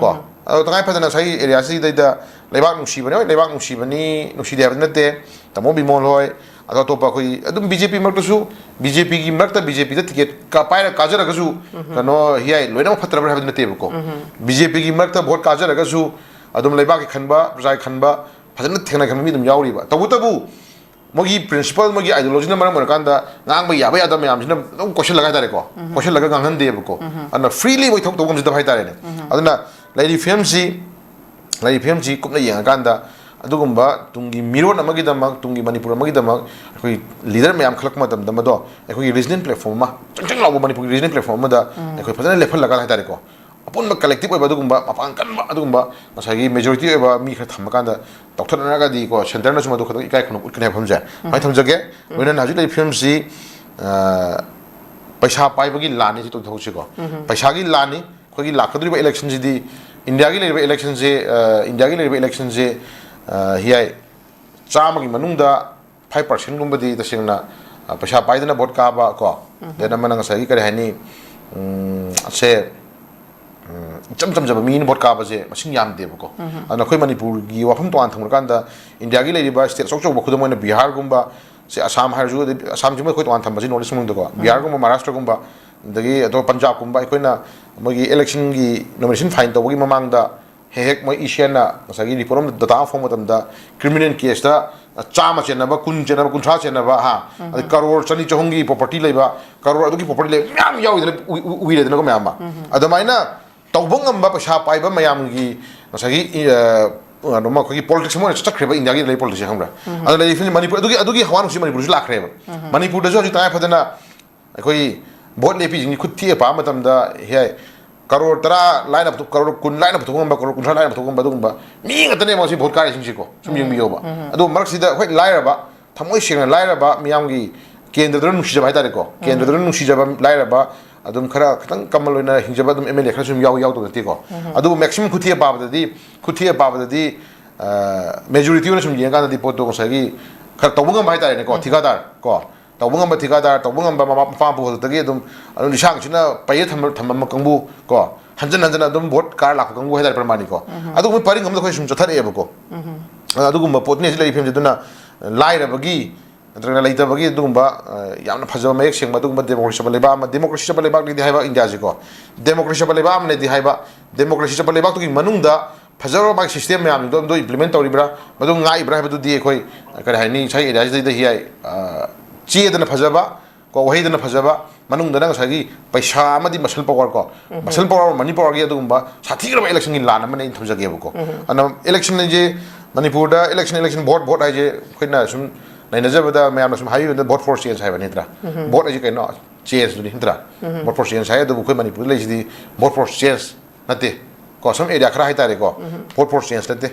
ꯀꯣ, ꯑꯗꯣ ꯇꯉꯥꯏ ꯐꯗꯅ ꯉꯁꯥꯏꯒꯤ ꯑꯦꯔꯤꯌꯥꯁꯤꯗꯩꯗ ꯂꯩꯕꯥꯛ ꯅꯨꯡꯁꯤꯕꯅꯤ, ꯍꯣꯏ, ꯂꯩꯕꯥꯛ ꯅꯨꯡꯁꯤꯕꯅꯤ, ꯅꯨꯡꯁꯤꯗꯦ ꯍꯥꯏꯕꯗꯤ ꯅꯠꯇꯦ, ꯇꯥꯃꯣ ꯕꯤꯃꯣꯜ ꯍꯣꯏ, ꯑꯗꯣ ꯑꯇꯣꯞꯄ ꯑꯩꯈꯣꯏ ꯑꯗꯨꯝ ꯕꯤ ꯖꯦ ꯄꯤ ꯃꯔꯛꯇꯁꯨ, ꯕꯤ ꯖꯦ ꯄꯤꯒꯤ ꯃꯔꯛꯇ ꯕꯤ ꯖꯦ ꯄꯤꯗ ꯇꯤꯀꯦꯠ ꯀ-, ꯄꯥꯏꯔ ꯀꯥꯖꯔꯒꯁꯨ, ꯀꯩꯅꯣ, ꯍꯤꯌꯥꯏ ꯂꯣꯏꯅꯃꯛ ꯐꯠꯇ꯭ꯔꯕ꯭ꯔꯥ ꯍꯥꯏꯕꯗꯤ ꯅꯠꯇꯦꯕꯀꯣ꯫ ꯕꯤ ꯖꯦ ꯄꯤꯒꯤ ꯃꯔꯛꯇ ꯚꯣꯠ ꯀꯥꯖꯔꯒꯁꯨ ꯑꯗꯨꯝ ꯂꯩꯕꯥꯛꯀꯤ ꯈꯟꯕ, ꯄ꯭ꯔꯖꯥꯒꯤ ꯈꯟꯕ, ꯐꯖꯅ ꯊꯦꯡꯅ ꯈꯟꯕ ꯃꯤ ꯑꯗꯨꯝ ꯌꯥꯎꯔꯤꯕ꯫ ꯇꯧꯕꯇꯕꯨ ꯃꯣꯏꯒꯤ ꯄ꯭ꯔꯤꯟꯁꯤꯄꯜ, ꯃꯣꯏꯒꯤ ꯑꯥꯏꯗꯤꯌꯣꯂꯣꯖꯤꯅ ꯃꯔꯝ ꯑꯣꯏꯔꯀꯥꯟꯗ ꯉꯥꯡꯕ ꯌꯥꯕ ꯌꯥꯗꯕ ꯃꯌꯥꯝꯁꯤꯅ ꯑꯗꯨꯝ ꯀꯣꯏꯁꯤꯜꯂꯒ ꯍꯥꯏꯇꯥꯔꯦꯀꯣ, ꯀꯣꯏꯁꯤꯜꯂꯒ ꯉꯥꯡꯍꯟꯗꯦꯕꯀꯣ꯫ ꯑꯗꯨꯅ ꯐ꯭ꯔꯤꯂꯤ ꯃꯣꯏ ꯊꯕꯛ ꯇꯧꯕ ꯉꯝꯖꯗꯕ ꯍꯥꯏꯇꯥꯔꯦꯅꯦ꯫ ꯑꯗꯨꯅ ꯂꯩꯔꯤꯕ ꯐꯤꯕꯝꯁꯤ, ꯂꯩꯔꯤꯕ ꯐꯤꯕꯝꯁꯤ ꯀꯨꯞꯅ ꯌꯦꯡꯉꯀꯥꯟꯗ ꯑꯗꯨꯒꯨꯝꯕ ꯇꯨꯡꯒꯤ ꯃꯤꯔꯣꯟ ꯑꯃꯒꯤꯗꯃꯛ, ꯇꯨꯡꯒꯤ ꯃꯅꯤꯄꯨꯔ ꯑꯃꯒꯤꯗꯃꯛ ꯑꯩꯈꯣꯏ ꯂꯤꯗꯔ ꯃꯌꯥꯝ ꯈꯜꯂꯛꯄ ꯃꯇꯝꯗ ꯃꯗꯣ ꯑꯩꯈꯣꯏꯒꯤ ꯔꯤꯖꯅꯦꯜ ꯄ꯭ꯂꯦꯠꯐꯣꯝ ꯑꯃ, ꯆꯪ ꯆꯪ ꯂꯥꯎꯕ ꯃꯅꯤꯄꯨꯔꯒꯤ ꯔꯤꯖꯅꯦꯜ ꯄ꯭ꯂꯦꯠꯐꯣꯝ ꯑꯃꯗ ꯑꯩꯈꯣꯏ ꯐꯖꯅ ꯂꯦꯞꯍꯜꯂꯒ ꯍꯥꯏꯇꯥꯔꯦꯀꯣ, ꯄꯨꯟꯕ ꯀꯂꯦꯛꯇꯤꯞ ꯑꯣꯏꯕ ꯑꯗꯨꯒꯨꯝꯕ ꯃꯄꯥꯡ ꯀꯟꯕ ꯑꯗꯨꯒꯨꯝꯕ ꯉꯁꯥꯏꯒꯤ ꯃꯦꯖꯣꯔꯤꯇꯤ ꯑꯣꯏꯕ ꯃꯤ ꯈꯔ ꯊꯝꯃꯀꯥꯟꯗ ꯇꯧꯊꯠꯅꯔꯒꯗꯤꯀꯣ, ꯁꯦꯟꯇꯔꯅꯁꯨ ꯃꯗꯨ ꯈꯛꯇꯪ ꯏꯀꯥꯏ ꯈꯨꯝꯅꯕ ꯎꯠꯀꯅꯤ ꯍꯥꯏꯕ ꯐꯤꯂꯝꯁꯦ ꯁꯨꯃꯥꯏꯅ ꯊꯝꯖꯒꯦ꯫ ꯂꯣꯏꯅꯅ ꯍꯧꯖꯤꯛ ꯂꯩꯔꯤꯕ ꯐꯤꯂꯝꯁꯤ ꯄꯩꯁꯥ ꯄꯥꯏꯕꯒꯤ ꯂꯥꯟꯅꯤ ꯁꯤ ꯇꯧꯊꯣꯛꯁꯤꯀꯣ꯫ ꯄꯩꯁꯥꯒꯤ ꯂꯥꯟꯅꯤ꯫ ꯑꯩꯈꯣꯏꯒꯤ ꯂꯥꯛꯀꯗꯧꯔꯤꯕ ꯏꯂꯦꯛꯁꯟꯁꯤꯗꯤ, ꯏꯟꯗꯤꯌꯥꯒꯤ ꯂꯩꯔꯤꯕ ꯏꯂꯦꯛꯁꯟꯁꯤ, ꯏꯟꯗꯤꯌꯥꯒꯤ ꯂꯩꯔꯤꯕ ꯏꯂꯦꯛꯁꯟꯁꯤ ꯍꯤꯌꯥꯏ ꯆꯥꯝꯃꯒꯤ ꯃꯅꯨꯡꯗ ꯐꯥꯏꯚ ꯄꯥꯔꯁꯦꯟꯒꯨꯝꯕꯗꯤ ꯇꯁꯦꯡꯅ ꯄꯩꯁꯥ ꯄꯥꯏꯗꯅ ꯚꯣꯠ ꯀꯥꯕ ꯀꯣ, ꯗꯦꯟ ꯑꯃꯅ ꯉꯁꯥꯏꯒꯤ ꯀꯔꯤ ꯍꯥꯏꯅꯤ, ꯁꯦ ꯏꯆꯝ ꯆꯝꯖꯕ ꯃꯤꯅ ꯚꯣꯠ ꯀꯥꯕꯁꯦ ꯃꯁꯤꯡ ꯌꯥꯝꯗꯦꯕꯀꯣ꯫ ꯑꯗꯨꯅ ꯑꯩꯈꯣꯏ ꯃꯅꯤꯄꯨꯔꯒꯤ ꯋꯥꯐꯝ ꯇꯣꯉꯥꯟ ꯊꯝꯈ꯭ꯔꯀꯥꯟꯗ, ꯏꯟꯗꯤꯌꯥꯒꯤ ꯂꯩꯔꯤꯕ ꯁ꯭ꯇꯦꯠ ꯑꯆꯧ ꯑꯆꯧꯕ, ꯈꯨꯗꯝ ꯑꯣꯏꯅ ꯕꯤꯍꯥꯔꯒꯨꯝꯕ, ꯁꯦ ꯑꯁꯥꯝ ꯍꯥꯏꯔꯁꯨ, ꯑꯗꯩ ꯑꯁꯥꯝꯁꯤꯃ ꯑꯩꯈꯣꯏ ꯇꯣꯉꯥꯟ ꯊꯝꯕꯁꯤ ꯅꯣꯔꯠ ꯏꯁ ꯃꯅꯨꯡꯗꯀꯣ, ꯕꯤꯍꯥꯔꯒꯨꯝꯕ, ꯃꯍꯥꯔꯥꯁꯇ꯭ꯔꯒꯨꯝꯕ, ꯑꯗꯒꯤ ꯑꯇꯣꯞꯄ ꯄꯟꯖꯥꯕꯀꯨꯝꯕ, ꯑꯩꯈꯣꯏꯅ ꯃꯣꯏꯒꯤ ꯏꯂꯦꯛꯁꯟꯒꯤ ꯅꯣꯃꯤꯅꯦꯁꯟ ꯐꯥꯏꯜ ꯇꯧꯕꯒꯤ ꯃꯃꯥꯡꯗ ꯍꯦꯛ ꯍꯦꯛ ꯃꯣꯏ ꯏ ꯁꯤ ꯑꯥꯏꯅ ꯉꯁꯥꯏꯒꯤ ꯔꯤꯄꯣꯔꯠ ꯑꯃ, ꯗꯇꯥ ꯑꯃ ꯐꯣꯡꯕ ꯃꯇꯝꯗ, ꯀ꯭ꯔꯤꯃꯤꯅꯦꯜ ꯀꯦꯁꯇ ꯆꯥꯝꯃ ꯆꯦꯟꯅꯕ, ꯀꯨꯟ ꯆꯦꯟꯅꯕ, ꯀꯨꯟꯊ꯭ꯔꯥ ꯆꯦꯟꯅꯕ, ꯍꯥ, ꯑꯗꯩ ꯀꯔꯣꯔ ꯆꯅꯤ ꯆꯍꯨꯝꯒꯤ ꯄ꯭ꯔꯣꯄꯔꯇꯤ ꯂꯩꯕ, ꯀꯔꯣꯔ ꯑꯗꯨꯒꯤ ꯄ꯭ꯔꯣꯄꯔꯇꯤ ꯂꯩꯕ ꯃꯌꯥꯝ ꯌꯥꯎꯏꯗꯅ, ꯎꯏ-, ꯎꯏ-, ꯎꯏꯔꯦꯗꯅꯀꯣ ꯃꯌꯥꯝ ꯑꯃ꯫ ꯑꯗꯨꯃꯥꯏꯅ ꯇꯧꯕ ꯉꯝꯕ ꯄꯩꯁꯥ ꯄꯥꯏꯕ ꯃꯌꯥꯝꯒꯤ ꯉꯁꯥꯏꯒꯤ, ꯑ, ꯀꯩꯅꯣꯃ ꯑꯩꯈꯣꯏꯒꯤ ꯄꯣꯂꯤꯇꯤꯛꯁ ꯑꯃ ꯑꯣꯏꯅ ꯆꯠꯈ꯭ꯔꯦꯕ ꯏꯟꯗꯤꯌꯥꯒꯤ ꯂꯩ ꯄꯣꯂꯤꯇꯤꯛꯁꯁꯦ, ꯈꯪꯕ꯭ꯔꯥ? ꯑꯗꯨꯅ ꯂꯩꯔꯤ ꯐꯤꯂꯝꯁꯦ ꯃꯅꯤꯄꯨꯔ, ꯑꯗꯨꯒꯤ, ꯑꯗꯨꯒꯤ ꯍꯋꯥ ꯅꯨꯡꯁꯤꯠ ꯃꯅꯤꯄꯨꯔꯁꯨ ꯂꯥꯛꯈ꯭ꯔꯦꯕ꯫ ꯃꯅꯤꯄꯨꯔꯗꯁꯨ ꯍꯧꯖꯤꯛ ꯇꯉꯥꯏ ꯐꯗꯅ ꯑꯩꯈꯣꯏ ꯚꯣꯠ ꯂꯦꯞꯄꯤꯁꯤꯡꯒꯤ ꯈꯨꯠ ꯊꯦꯛꯑ ꯄꯥꯕ ꯃꯇꯝꯗ, ꯍꯦ, ꯀꯔꯣꯔ ꯇꯔꯥ ꯂꯥꯏꯅ ꯄꯨꯊꯣꯛ-, ꯀꯔꯣꯔ ꯀꯨꯟ ꯂꯥꯏꯅ ꯄꯨꯊꯣꯛꯄ ꯉꯝꯕ, ꯀꯔꯣꯔ ꯀꯨꯟꯊ꯭ꯔꯥ ꯂꯥꯏꯅ ꯄꯨꯊꯣꯛꯄ ꯉꯝꯕ ꯑꯗꯨꯒꯨꯝꯕ ꯃꯤ ꯉꯥꯛꯇꯅꯦꯕ ꯉꯁꯤ ꯚꯣꯠ ꯀꯥꯔꯤꯁꯤꯡꯁꯤꯀꯣ, ꯁꯨꯝ ꯌꯦꯡꯕꯤꯌꯣꯕ꯫ ꯑꯗꯣ ꯃꯔꯛꯁꯤꯗ ꯍꯣꯏ ꯂꯥꯏꯔꯕ, ꯊꯃꯣꯏ ꯁꯦꯡꯅ ꯂꯥꯏꯔꯕ ꯃꯤꯌꯥꯝꯒꯤ ꯀꯦꯟꯗ꯭ꯔꯗꯨꯅ ꯅꯨꯡꯁꯤꯖꯕ ꯍꯥꯏꯇꯥꯔꯦꯀꯣ, ꯀꯦꯟꯗ꯭ꯔꯗꯨꯅ ꯅꯨꯡꯁꯤꯖꯕ ꯂꯥꯏꯔꯕ, ꯑꯗꯨꯝ ꯈꯔ ꯈꯤꯇꯪ ꯀꯃꯟ ꯑꯣꯏꯅ ꯍꯤꯡꯖꯕ ꯑꯗꯨꯝ ꯑꯦꯝ ꯑꯦꯜ ꯑꯦ ꯈꯔꯁꯨ ꯑꯗꯨꯝ ꯌꯥꯎ-, ꯌꯥꯎꯗꯕ ꯅꯠꯇꯦꯀꯣ꯫ ꯑꯗꯨꯕꯨ ꯃꯦꯛꯁꯤꯃꯝ ꯈꯨꯠꯊꯦꯛꯑ ꯄꯥꯕꯗꯗꯤ, ꯈꯨꯠꯊꯦꯛꯑ ꯄꯥꯕꯗꯗꯤ, ꯑ, ꯃꯦꯖꯣꯔꯤꯇꯤ ꯑꯣꯏꯅ ꯁꯨꯝ ꯌꯦꯡꯉꯀꯥꯟꯗꯗꯤ ꯄꯣꯠꯇꯣ ꯉꯁꯥꯏꯒꯤ ꯈꯔ ꯇꯧꯕ ꯉꯝꯕ ꯍꯥꯏꯇꯥꯔꯦꯅꯦꯀꯣ, ꯊꯤꯀꯥꯗꯥꯔ ꯀꯣ, ꯇꯧꯕ ꯉꯝꯕ ꯊꯤꯀꯥꯗꯥꯔ, ꯇꯧꯕ ꯉꯝꯕ ꯃꯃꯥ ꯃꯄꯥ ꯃꯄꯨ ꯍꯥꯛꯇꯛꯇꯒꯤ ꯑꯗꯨꯝ, ꯑꯗꯨꯝ ꯂꯤꯁꯥꯡꯁꯤꯠꯅ ꯄꯩꯔ ꯊꯝꯕ, ꯊꯝꯕ ꯀꯥꯡꯕꯨ ꯀꯣ, ꯍꯟꯖꯟ ꯍꯟꯖꯟꯅ ꯑꯗꯨꯝ ꯚꯣꯠ ꯀꯥꯔ ꯂꯥꯛꯄ ꯀꯥꯡꯕꯨ ꯍꯥꯏꯇꯥꯔꯦ, ꯄ꯭ꯔꯃꯥꯅꯤꯀꯣ꯫ ꯑꯗꯨꯒꯨꯝꯕ ꯄꯔꯤꯡ ꯑꯃꯗ ꯑꯩꯈꯣꯏ ꯁꯨꯝ ꯆꯠꯊꯔꯛꯑꯦꯕꯀꯣ꯫ ꯑꯗꯨꯒꯨꯝꯕ ꯄꯣꯠꯅꯤ ꯍꯧꯖꯤꯛ ꯂꯩꯔꯤ ꯐꯤꯕꯝꯁꯦ꯫ ꯑꯗꯨꯅ ꯂꯥꯏꯔꯕꯒꯤ ꯅꯠꯇ꯭ꯔꯒꯅ ꯂꯩꯇꯕꯒꯤ ꯑꯗꯨꯒꯨꯝꯕ, ꯑ, ꯌꯥꯝꯅ ꯐꯖꯕ ꯃꯌꯦꯛ ꯁꯦꯡꯕ ꯑꯗꯨꯒꯨꯝꯕ ꯗꯦꯃꯣꯀ꯭ꯔꯦꯁꯤ ꯆꯠꯄ ꯂꯩꯕꯥꯛ ꯑꯃ, ꯗꯦꯃꯣꯀ꯭ꯔꯦꯁꯤ ꯆꯠꯄ ꯂꯩꯕꯥꯛꯅꯤꯗꯤ ꯍꯥꯏꯕ ꯏꯟꯗꯤꯌꯥꯁꯤꯀꯣ, ꯗꯦꯃꯣꯀ꯭ꯔꯦꯁꯤ ꯆꯠꯄ ꯂꯩꯕꯥꯛ ꯑꯃꯅꯤꯗꯤ ꯍꯥꯏꯕ, ꯗꯦꯃꯣꯀ꯭ꯔꯦꯁꯤ ꯆꯠꯄ ꯂꯩꯕꯥꯛꯇꯨꯒꯤ ꯃꯅꯨꯡꯗ ꯐꯖꯔꯕ ꯃꯥꯒꯤ ꯁꯤꯁꯇꯦꯝ ꯃꯌꯥꯝꯁꯤꯡꯗꯣ ꯑꯗꯨꯝ ꯏꯝꯄ꯭ꯂꯤꯃꯦꯟ ꯇꯧꯔꯤꯕ꯭ꯔꯥ, ꯃꯗꯨ ꯉꯥꯛꯏꯕ꯭ꯔꯥ ꯍꯥꯏꯕꯗꯨꯗꯤ ꯑꯩꯈꯣꯏ, ꯀꯔꯤ ꯍꯥꯏꯅꯤ, ꯉꯁꯥꯏ ꯑꯦꯔꯤꯌꯥꯁꯤꯗꯩꯗ ꯍꯤꯌꯥꯏ, ꯑ, ꯆꯦꯗꯅ ꯐꯖꯕ ꯀꯣ, ꯋꯥꯍꯩꯗꯅ ꯐꯖꯕ, ꯃꯅꯨꯡꯗꯅ ꯉꯁꯥꯏꯒꯤ ꯄꯩꯁꯥ ꯑꯃꯗꯤ ꯃꯁꯜ ꯄꯋꯥꯔ ꯀꯣ, ꯃꯁꯜ ꯄꯋꯥꯔ, ꯃꯅꯤ ꯄꯋꯥꯔꯒꯤ ꯑꯗꯨꯒꯨꯝꯕ ꯁꯥꯊꯤꯈ꯭ꯔꯕ ꯏꯂꯦꯛꯁꯟꯒꯤ ꯂꯥꯟ ꯑꯃꯅ ꯑꯩꯅ ꯊꯝꯖꯒꯦꯕꯀꯣ꯫ ꯑꯗꯨꯅ ꯏꯂꯦꯛꯁꯟ ꯍꯥꯏꯁꯦ, ꯃꯅꯤꯄꯨꯔꯗ ꯏꯂꯦꯛꯁꯟ, ꯏꯂꯦꯛꯁꯟ, ꯚꯣꯠ, ꯚꯣꯠ ꯍꯥꯏꯁꯦ ꯑꯩꯈꯣꯏꯅ ꯁꯨꯝ ꯅꯩꯅꯖꯕꯗ ꯃꯌꯥꯝꯅ ꯁꯨꯝ ꯍꯥꯏꯕꯤꯕꯗ vote for change ꯍꯥꯏꯕ ꯅꯠꯇ꯭ꯔꯥ? ꯚꯣꯠ ꯍꯥꯏꯁꯦ ꯀꯩꯅꯣ? ꯆꯦꯟꯖꯇꯨꯅꯤ ꯅꯠꯇ꯭ꯔꯥ? Vote for change ꯍꯥꯏ꯫ ꯑꯗꯨꯕꯨ ꯑꯩꯈꯣꯏ ꯃꯅꯤꯄꯨꯔꯗ ꯂꯩꯁꯤꯗꯤ vote for change ꯅꯠꯇꯦ ꯀꯣ, some area ꯈꯔ ꯍꯥꯏꯇꯥꯔꯦꯀꯣ, vote for change ꯅꯠꯇꯦ,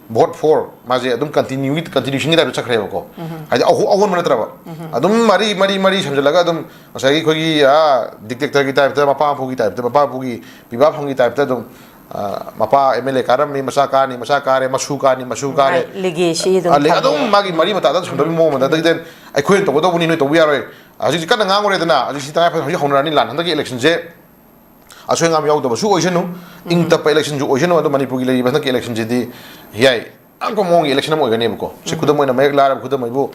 vote for ꯃꯥꯁꯦ ꯑꯗꯨꯝ continue continuation ꯒꯤ type ꯇ ꯆꯠꯈ꯭ꯔꯦꯕꯀꯣ꯫ ꯍꯥꯏꯗꯤ ꯑꯍꯣ- ꯑꯑꯣꯟꯕ ꯅꯠꯇ꯭ꯔꯕ, ꯑꯗꯨꯝ ꯃꯔꯤ ꯃꯔꯤ ꯃꯔꯤ ꯁꯝꯖꯜꯂꯒ ꯑꯗꯨꯝ ꯉꯁꯥꯏꯒꯤ ꯑꯩꯈꯣꯏꯒꯤ ꯑꯥ dictator ꯒꯤ type ꯇ, ꯃꯄꯥ ꯃꯄꯨꯒꯤ type ꯇ, ꯃꯄꯥ ꯃꯄꯨꯒꯤ ꯄꯤꯕꯥ ꯐꯪꯒꯤ type ꯇ ꯑꯗꯨꯝ ꯑ, ꯃꯄꯥ M L A ꯀꯥꯔꯝꯃꯤ, ꯃꯆꯥ ꯀꯥꯅꯤ, ꯃꯆꯥ ꯀꯥꯔꯦ, ꯃꯁꯨ ꯀꯥꯅꯤ, ꯃꯁꯨ ꯀꯥꯔꯦ꯫ Legacy ꯑꯗꯨꯝ ꯑ, ꯂꯦ- ꯑꯗꯨꯝ ꯊꯝꯃꯦ꯫ ꯃꯥꯒꯤ ꯃꯔꯤ ꯃꯇꯥꯗ ꯁꯨꯝꯗꯕꯒꯤ ꯃꯑꯣꯡ ꯑꯃꯗ, ꯑꯗꯒꯤꯗꯤ ꯑꯩꯈꯣꯏꯅ ꯇꯧꯒꯗꯧꯕꯅꯤ, ꯅꯣꯏ ꯇꯧꯕ ꯌꯥꯔꯣꯏ꯫ ꯍꯧꯖꯤꯛꯁꯤ ꯀꯟꯅ ꯉꯥꯡꯉꯨꯔꯦꯗꯅ, ꯍꯧꯖꯤꯛꯁꯤ ꯇꯉꯥꯏ ꯐꯗꯅ ꯍꯧꯖꯤꯛ ꯍꯧꯅꯔꯅꯤ ꯂꯥꯟ꯫ ꯍꯟꯗꯛꯀꯤ election ꯁꯦ ꯑꯁꯣꯏ ꯑꯉꯥꯝ ꯌꯥꯎꯗꯕꯁꯨ ꯑꯣꯏꯁꯅꯨ, ꯏꯪ ꯇꯞꯄ election ꯁꯨ ꯑꯣꯏꯁꯅꯨ, ꯑꯗꯣ ꯃꯅꯤꯄꯨꯔꯒꯤ ꯂꯩꯔꯤꯕ ꯍꯟꯗꯛꯀꯤ election ꯁꯤꯗꯤ ꯍꯤꯌꯥꯏ ꯑꯉꯛꯄ ꯃꯑꯣꯡꯒꯤ election ꯑꯃ ꯑꯣꯏꯒꯅꯦꯕꯀꯣ꯫ ꯁꯤ ꯈꯨꯗꯝ ꯑꯣꯏꯅ ꯃꯌꯦꯛ ꯂꯥꯔꯕ ꯈꯨꯗꯝ ꯑꯣꯏꯕꯨ,